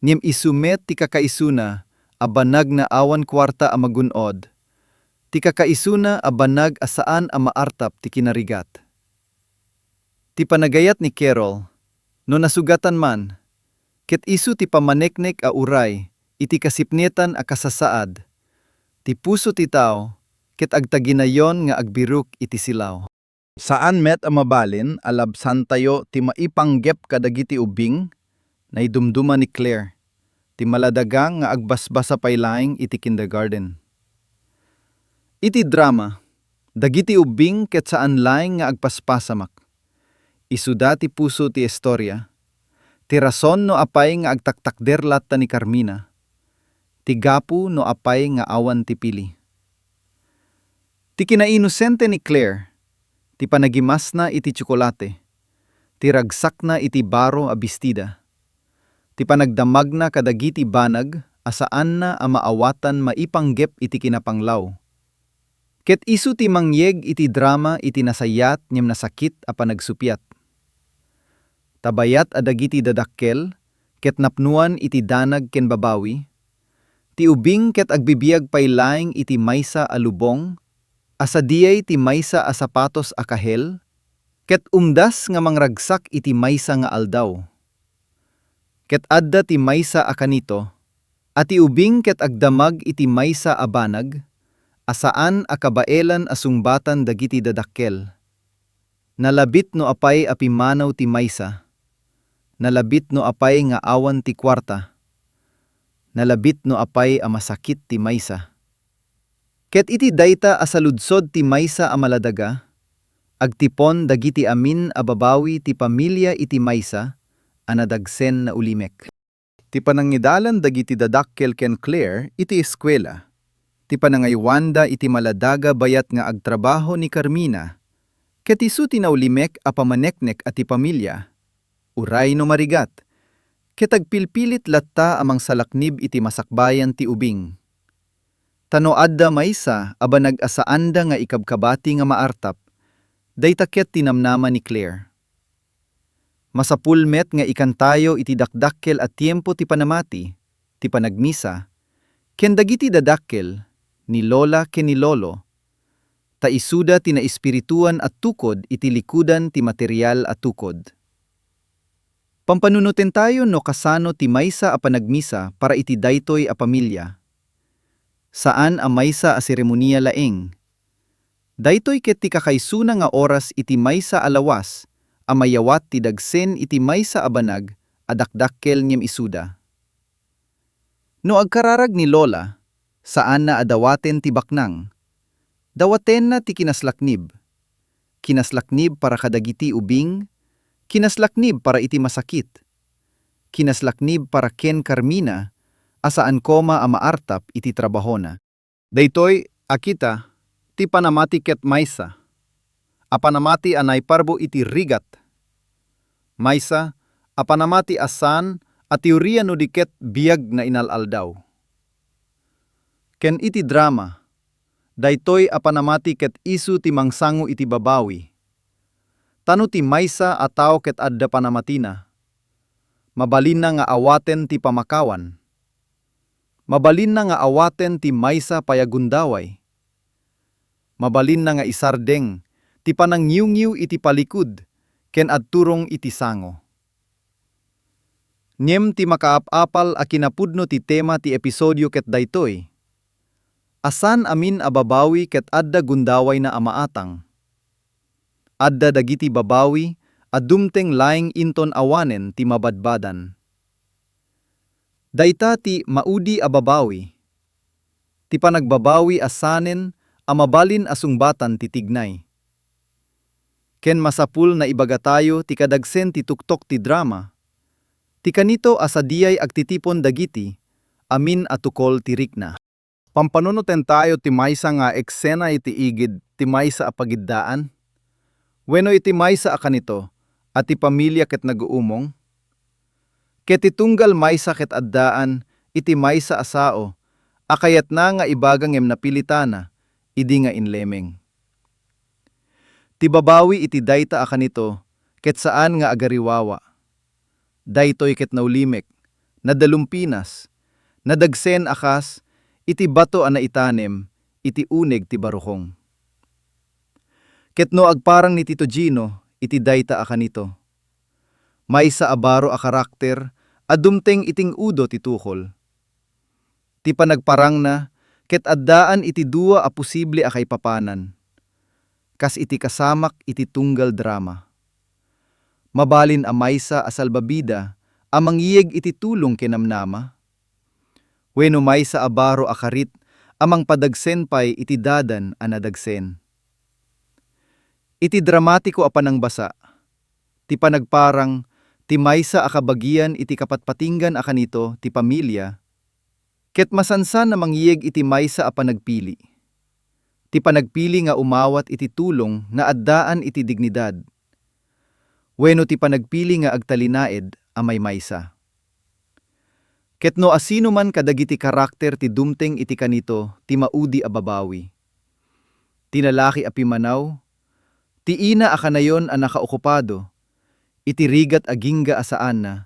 Ngem isu met ti kakaisuna a banag nga awan kuarta a magun-od, ti kakaisuna a banag a saan a maartap ti kinarigat. Ti panagayat ni Carol, no nasugatan man, ket isu ti pammaneknek a uray iti kasipnetan a kasasaad ti puso ti tao ket agtaginayon nga agbirok iti silaw. Saan met a mabalin a labsantayo ti maipanggep kadagiti ubing, naidumduma ni Claire, ti maladaga nga agbasbasa pay laeng iti kindergarten. Iti drama, dagiti ubing ket saan laeng nga agpaspasamak. Isuda ti puso ti istoria, ti rason no apay nga agtaktakder latta ni Carmina, ti gapu no apay nga awan ti pili. Ti kinainosente ni Claire, ti panagimasna iti tsokolate, ti ragsakna iti baro a bestida, ti panagdamagna kadagiti banag a saanna a maawatan maipanggep iti kinapanglaw. Ket isu ti mangyeg iti drama iti nasayaat ngem nasakit a panagsuppiat. Ta bayat a dagiti dadakkel ket napnoan iti danag ken babawi, ti ubing ket agbibiag pay laeng iti maysa a lubong a sadiay ti maysa a sapatos a kahel, ket umdas nga mangragsak iti maysa nga aldaw. Ket adda ti maysa a kanito, a ti ubing ket agdamag iti maysa a banag a saan a kabaelan a sungbatan dagiti dadakkel. Nalabit no apay a pimmanaw ti maysa, nalabit no apay nga awan ti kuarta, nalabit no apay a masakit ti maysa. Ket iti dayta a saludsod ti maysa a maladaga, agtipon dagiti amin a babawi ti pamilia iti maysa a nadagsen naulimek. Ti panangidalan dagiti dadakkel ken Claire iti eskuela, ti panangaywanda iti maladaga bayat nga agtrabaho ni Carmina, ket isu ti naulimek a pammaneknek a ti pamilia, uray no marigat, ket agpilpilit latta a mangsalaknib iti masakbayan ti ubing. Ta no adda maysa a banag a saanda nga ikabkabati nga maartap, dayta ket ti namnama ni Claire. Masapul met nga ikantayo iti dakdakkel a tiempo ti panamati, ti panagmisa, ken dagiti dadakkel, ni lola ken ni lolo, ta isuda ti naespirituan a tukod iti likudan ti material a tukod. Pampanunotentayo no kasano ti maysa a panagmisa para iti daytoy a pamilia. Saan a maysa a seremonia laeng. Daytoy ket ti kakaisuna nga oras iti maysa a lawas a mayawat ti dagsen iti maysa a banag a dakdakkel ngem isuda. No agkararag ni Lola, saanna a dawaten ti baknang. Dawatenna ti kinaslaknib. Kinaslaknib para kadagiti ubing, kinaslaknib para iti masakit. Kinaslaknib para ken Carmina a saan koma a maartap iti trabahona. Daytoy a kita ti panamati ket maysa a panamati a naiparbo iti rigat. Maysa a panamati a saan a teoria no di ket biag nga inal-aldaw. Ken iti drama, daytoy a panamati ket isu ti mangsango iti babawi. Ta no ti maysa a tao ket adda panamatina, mabalinna nga awaten ti pamakawan. Mabalinna nga awaten ti maysa pay a gundaway. Mabalinna nga isardeng ti panangngiwngiw iti palikud ken agturong iti sango. Ngem ti makaap-apal a kinapudno ti tema ti episodio ket daytoy: a saan amin a babawi ket adda gundawayna a maatang. Adda dagiti babawi a dumteng laeng inton awanen ti mabadbadan. Dayta ti maudi a babawi, ti panagbabawi a saanen a mabalin a sungbatan ti tignay. Ken masapul nga ibagatayo ti kadagsen ti tuktok ti drama, ti kanito a sadiay agtitipon dagiti amin a tukol ti rikna. Pampanunotentayo ti maysa nga eksena iti igid ti maysa a pagiddaan, wenno iti maysa a kanito a ti pamilia ket naguumong. Ket ti tunggal maysa ket addaan iti maysa a sao a kayatna nga ibaga ngem napilitana idi nga inlemeng. Ti babawi iti dayta a kanito ket saan nga agariwawa. Daytoy ket naulimek, nadalumpinas, nadagsen a kas iti bato a naitanem iti uneg ti barukong. Ket no agparang ni Tito Gino iti dayta a kanito, maysa a baro a karakter a dumteng iti ing-udo ti tukol. Ti panagparangna ket addaan iti dua a posible a kaipapanan, kas iti kasamak iti tunggal drama. Mabalin a maysa a salbabida a mangyeg iti tulong ken namnama, wenno maysa a baro a karit a mangpadagsen pay iti dadan a nadagsen. Iti dramatiko a panangbasa, ti panagparang ti maysa a kabagian iti kapatpatinggan a kanito ti pamilia, ket masansan a mangyeg iti maysa a panagpili. Ti panagpili nga umawat iti tulong nga addaan iti dignidad, wenno ti panagpili nga agtalinaed a maymaysa. Ket no asinoman kadagiti karakter ti dumteng iti kanito ti maudi a babawi, ti lalaki a pimmanaw, ti ina a kanayon a nakaokupado iti rigat agingga a saanna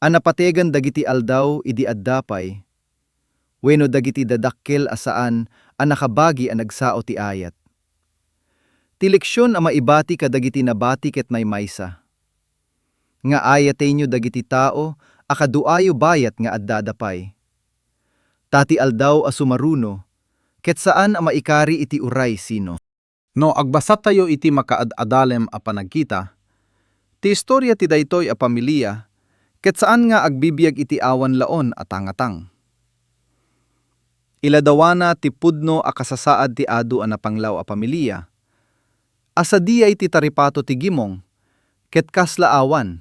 a napategan dagiti aldaw idi adda pay, wenno dagiti dadakkel a saan a nakabagi a nagsao ti ayat. Ti leksion a maibati kadagiti nabati ket maymaysa, nga ayatenyo dagiti tao a kaduayo bayat nga addada pay. Ta ti aldaw a sumaruno, ket saan a maikari iti uray sino. No agbasatayo iti makaad-adalem a panagkita, ti istoria ti daytoy a pamilia, ket saan nga agbibiag iti awan laon a tangatang. Iladawana ti pudno a kasasaad ti adu a napanglaw a pamilia, a sadiay ti taripato ti gimong, ket kasla awan,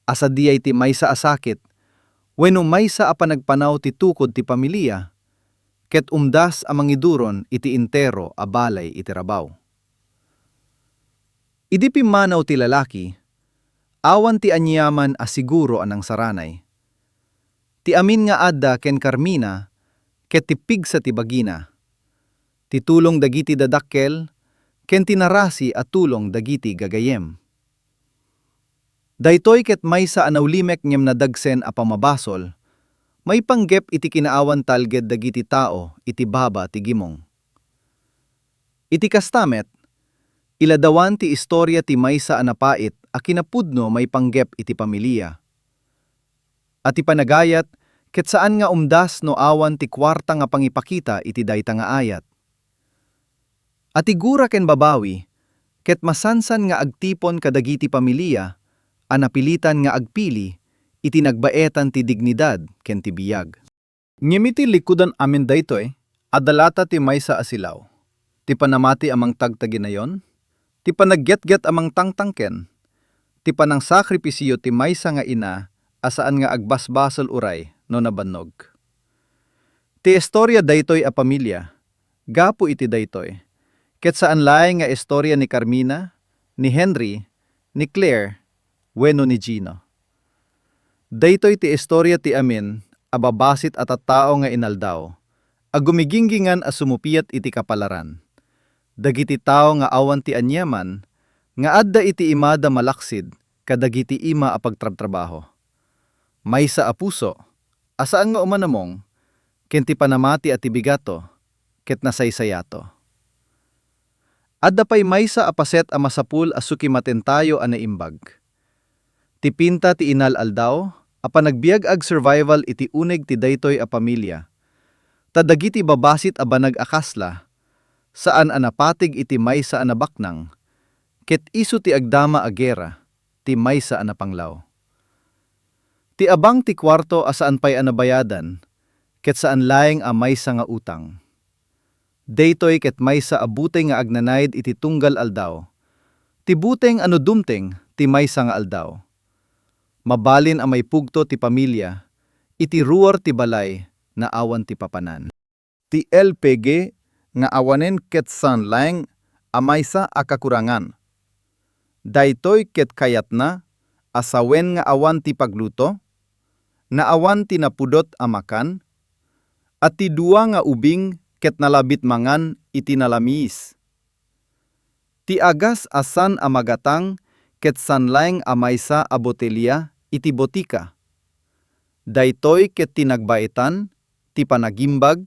a sadiay ti maysa a sakit, wenno maysa a panagpanaw ti tukod ti pamilia, ket umdas a mangiduron iti entero a balay iti rabaw. Idi pimmanaw ti lalaki, awan ti aniaman a siguro a nangsaranay. Ti amin nga adda ken Carmina ket ti pigsa ti bagina. Ti tulong dagiti dadakkel ken ti narasi a tulong dagiti gagayyem. Daytoy ket maysa a naulimek ngem nadagsen a pammabasol, maipanggep iti kinaawan talged dagiti tao iti baba ti gimong. Iti kasta met, iladawan ti istoria ti maysa a napait a kinapudno maipanggep iti pamilia. A ti panagayat ket saan nga umdas no awan ti kuarta nga pangipakita iti dayta nga ayat. A ti gura ken babawi ket masansan nga agtipon kadagiti pamilia a napilitan nga agpili iti nagbaetan ti dignidad ken ti biag. Ngem iti likudan amin daytoy, adda latta ti maysa a silaw, ti panamati a mangtagtaginayon, ti panaggetget a mangtangtangken, ti panangsakripisio ti maysa nga ina a saan nga agbasbasol uray no nabannog. Ti istoria daytoy a pamilia, gapu iti daytoy, ket saan laeng nga istoria ni Carmina, ni Henry, ni Claire, wenno ni Gino. Daytoy ti istoria ti amin a babasit a tattao nga inaldaw, a gumiginggingan a sumupiat iti kapalaran. Dagiti tao nga awan ti aniaman, nga adda iti imada malaksid kadagiti ima a pagtrabtrabaho. Maysa a puso, a saan nga umanamong, ken ti panamati a ti bigato, ket nasaysayato. Adda pay maysa a paset a masapul a sukimatentayo a naimbag. Ti pinta ti inal-aldaw a panagbiag ag-survival iti uneg ti daytoy a pamilia, ta dagiti babasit a banag a kasla, saan a napatig iti maysa a nabaknang, ket isu ti agdama a gera ti maysa a napanglaw. Ti abang ti kuarto a saan pay a nabayadan, ket saan laeng a maysa nga utang. Daytoy ket maysa a buteng nga agnanaed iti tunggal aldaw. Ti buteng a no dumteng ti maysa nga aldaw, mabalin a maipugto ti pamilia iti ruar ti balay nga awan ti papanan. Ti L P G nga awanen ket saan laeng a maysa a kakurangan. Daytoy ket kayatna a sawen nga awan ti pagluto, nga awan ti napudot a makan, a ti dua nga ubing ket nalabit mangan iti nalamiis. Ti agas a saan a magatang ket saan laeng a maysa a botelia iti botika. Daytoy ket ti nagbaetan ti panagimbag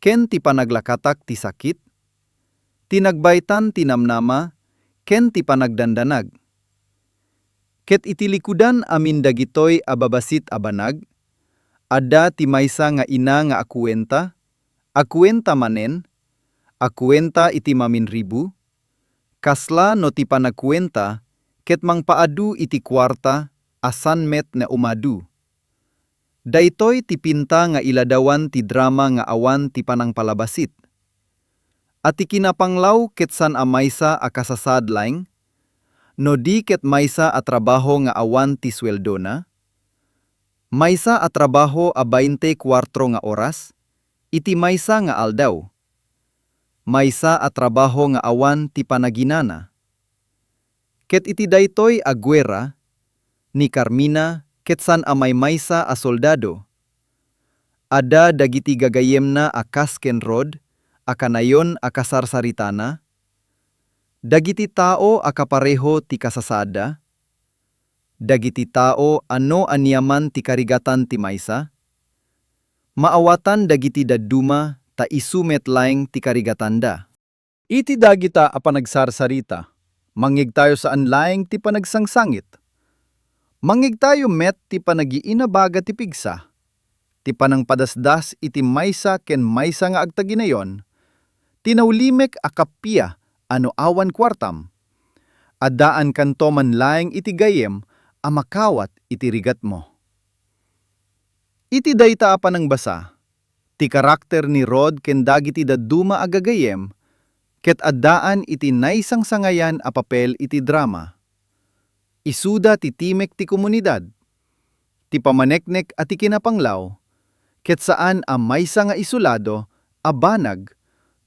ken ti panaglakatak ti sakit, ti nagbaetan ti namnama ken ti panagdandanag. Ket iti likudan amin dagitoy a babasit a banag, adda ti maysa nga ina nga akuenta, akuenta manen, akuenta iti maminribu, kasla no ti panagkuenta ket mangpaadu iti kuarta a saan met nga umadu. Daytoy ti pinta nga iladawan ti drama nga awan ti panangpalabasit. A ti kinapanglaw ket saan a maysa a kasasaad laeng, no di ket maysa a trabaho nga awan ti sueldona, maysa a trabaho a bainte kuartro nga oras iti maysa nga aldaw, maysa a trabaho nga awan ti panaginana. Ket iti daytoy a guerra, ni Carmina ket saan a maymaysa a soldado. Adda dagiti gagayyemna a kas ken Rod a kanayon a kasarsaritana, dagiti tao a kapareho ti kasasaadda, dagiti tao a no aniaman ti karigatan ti maysa, maawatan dagiti dadduma ta isu met laeng ti karigatanda. Iti dagita a panagsarsarita, mangngegtayo saan laeng ti panagsangsangit. Mangngegtayo met ti panagiinabaga ti pigsa, ti panangpadasdas iti maysa ken maysa nga agtaginayon, ti naulimek a kappia a no awan kuartam. Addaankanto man laeng iti gayyem a makawat iti rigatmo. Iti dayta a panangbasa, ti karakter ni Rod ken dagiti dadduma a gagayyem, ket addaan iti naisangsangayan a papel iti drama. Isuda ti timek ti komunidad, ti pamaneknek a ti kinapanglaw, ket saan a maysa nga isolado a banag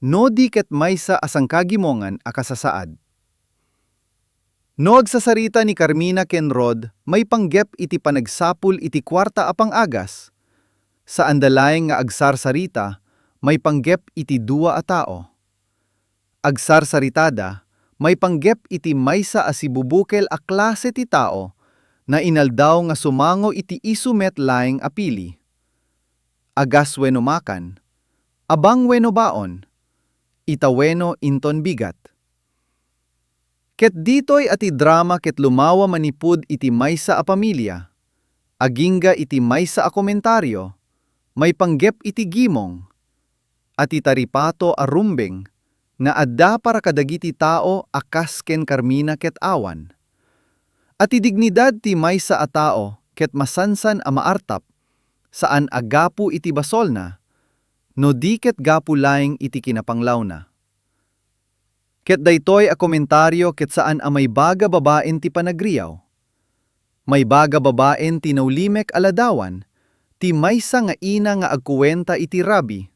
no di ket maysa a sangkagimongan a kasasaad. No agsasarita ni Carmina ken Rod maipanggep iti panagsapul iti kuarta a pang-agas, saanda laeng nga agsarsarita maipanggep iti dua a tao. Agsarsaritada maipanggep iti maysa a sibubukel a klase ti tao nga inaldaw nga sumango iti isu met laeng a pili. Agas wenno makan, abang wenno baon, ita wenno inton bigat. Ket ditoy a ti drama ket lumawa manipud iti maysa a pamilia, agingga iti maysa a komentario, maipanggep iti gimong, a ti taripato a rumbeng nga adda para kadagiti tao a kas ken Carmina ket awan. A ti dignidad ti maysa a tao ket masansan a maartap, saan a gapu iti basolna, no di ket gapu laeng iti kinapanglawna. Ket daytoy a komentario ket saan a maibaga babaen ti panagriaw. Maibaga babaen ti naulimek a ladawan ti maysa nga ina nga agkuenta iti rabi,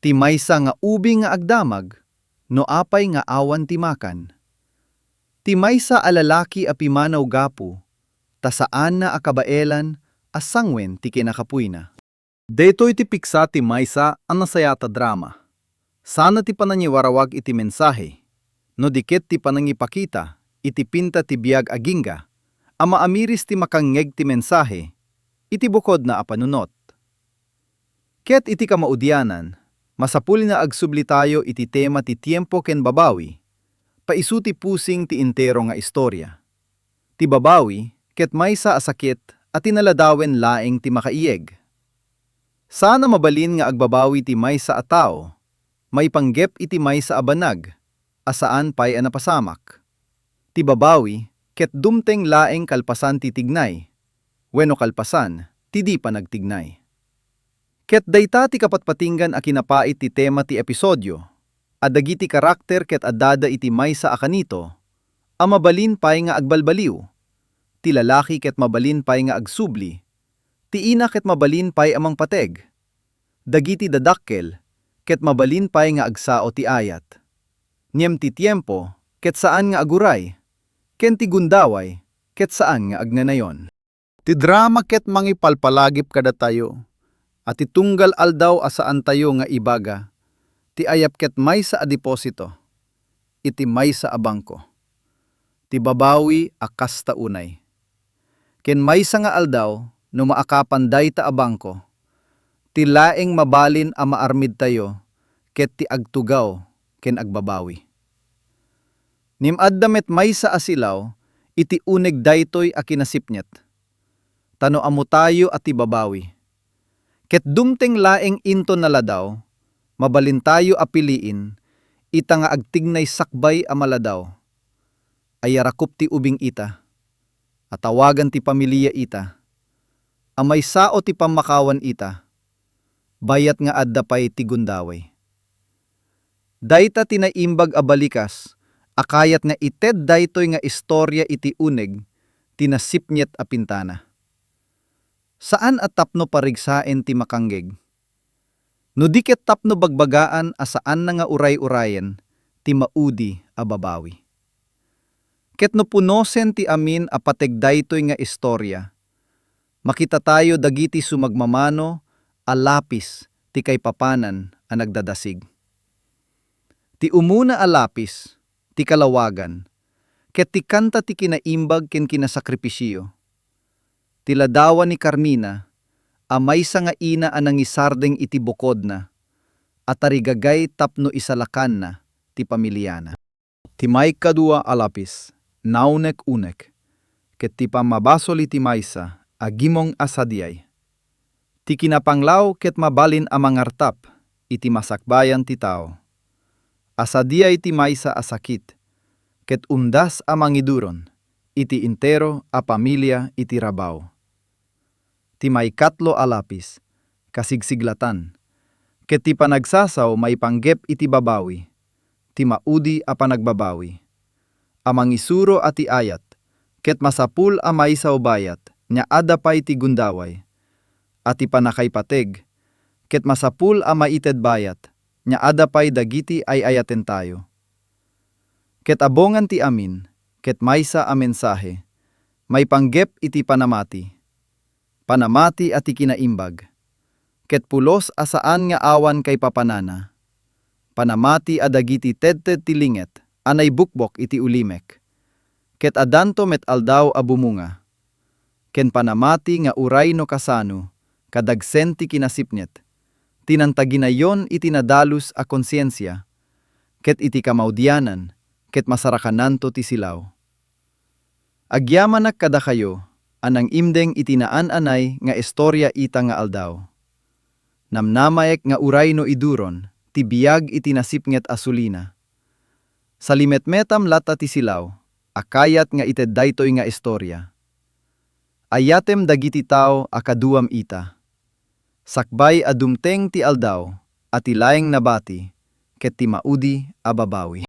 ti maysa nga ubing nga agdamag no apay nga awan ti makan, ti maysa a lalaki a pimanaw gapu ta saanna a kabaelan a sanguen ti kinakapuyna. Daytoy ti piksa ti maysa a nasayaat a drama. Sana ti panangiwarawag iti mensahe, no di ket ti panangipakita iti pinta ti biag agingga a maamiris ti makangngeg ti mensahe iti bukodna a panunot. Ket iti kamaudianan, masapul nga agsubli tayo iti tema ti tiempo ken babawi, paisu ti pusing ti entero nga istorya. Ti babawi, ket maysa a sakit a ti naladawen laeng ti makaieg. Saan a mabalin nga agbabawi ti maysa a tao maipanggep iti maysa a banag a saan pay a napasamak. Ti babawi, ket dumteng laeng kalpasan ti tignay, wenno kalpasan ti di panagtignay. Ket dayta ti kapatpatinggan a kinapait ti tema ti episodio, a dagiti karakter ket addada iti maysa a kanito a mabalin pay nga agbalbaliw. Ti lalaki ket mabalin pay nga agsubli, ti ina ket mabalin pay a mangpateg, dagiti dadakkel ket mabalin pay nga agsao ti ayat. Ngem ti tiempo ket saan nga aguray, ken ti gundaway ket saan nga agnanayon. Ti drama ket mangipalpalagip kadatayo a ti tunggal aldaw a saantayo nga ibaga ti ayat ket maysa a deposito iti maysa a bangko. Ti babawi a kasta unay. Ken maysa nga aldaw, no maakapan dayta a bangko, ti laeng mabalin a maarmidtayo ket ti agtugaw ken agbabawi. Ngem adda met maysa a silaw iti uneg daytoy a kinasipnget. Ta no ammotayo a ti babawi, ket dumteng laeng inton naladaw, mabalintayo a piliin ita nga agtignay sakbay a maladaw, a yarakop ti ubing ita, a tawagan ti pamilia ita, a maisao ti pammakawan ita, bayat nga adda pay ti gundaway. Dayta ti naimbag a balikas a kayat nga ited daytoy nga istorya iti uneg ti nasipnget a pintana. Saan a tapno parigsaen ti makangngeg, no di ket tapno bagbagaan a saanna nga uray-urayen ti maudi a babawi. Ket no punosen ti amin a pateg daytoy nga istorya, makitatayo dagiti sumagmamano a lapis ti kaipapanan a nagdadasig. Ti umuna a lapis, ti kalawagan, ket ti kanta ti kinaimbag ken kinasakripisio. Ti ladawan ni Carmina, a maysa nga ina a nangisardeng iti bukodna, a tarigagay tapno isalakanna ti pamiliana. Ti maikadua a lapis, naunek-unek, ket ti pammabasol iti maysa a gimong a sadiay. Ti kinapanglaw ket mabalin a mangartap iti masakbayan ti tao. A sadiay ti maysa a sakit, ket umdas a mangiduron iti entero a pamilia iti rabaw. Ti maikatlo a lapis, kasigsiglatan, ket ti panagsasaw maipanggep iti babawi, ti maudi a panagbabawi, a mangisuro a ti ayat, ket masapul a maisaw bayat nga adda pay ti gundaway, a ti pannakaipateg, ket masapul a maited bayat nga adda pay dagiti ay-ayatentayo. Ket abongan ti amin, ket maysa a mensahe, maipanggep iti panamati. Panamati a ti kinaimbag, ket pulos a saan nga awan kaipapanana. Panamati a dagiti tedted ti linget a naibukbok iti ulimek, ket addanto met aldaw a bumunga. Ken panamati nga uray no kasano, kadagsen ti kinasipnget, ti nantaginayon iti nadalus a konsiensia, ket iti kamaudianan, ket masarakananto ti silaw. Agyamanak kadakayo a nangimdeng iti naan-anay nga istorya ita nga aldaw. Namnamaek nga uray no iduron ti biag iti nasipnget a sulina. Salimetmetam latta ti silaw a kayat nga ited daytoy nga istorya. Ayatem dagiti tao a kaduam ita. Sakbay a dumteng ti aldaw a ti laeng nabati ket ti maudi a babawi.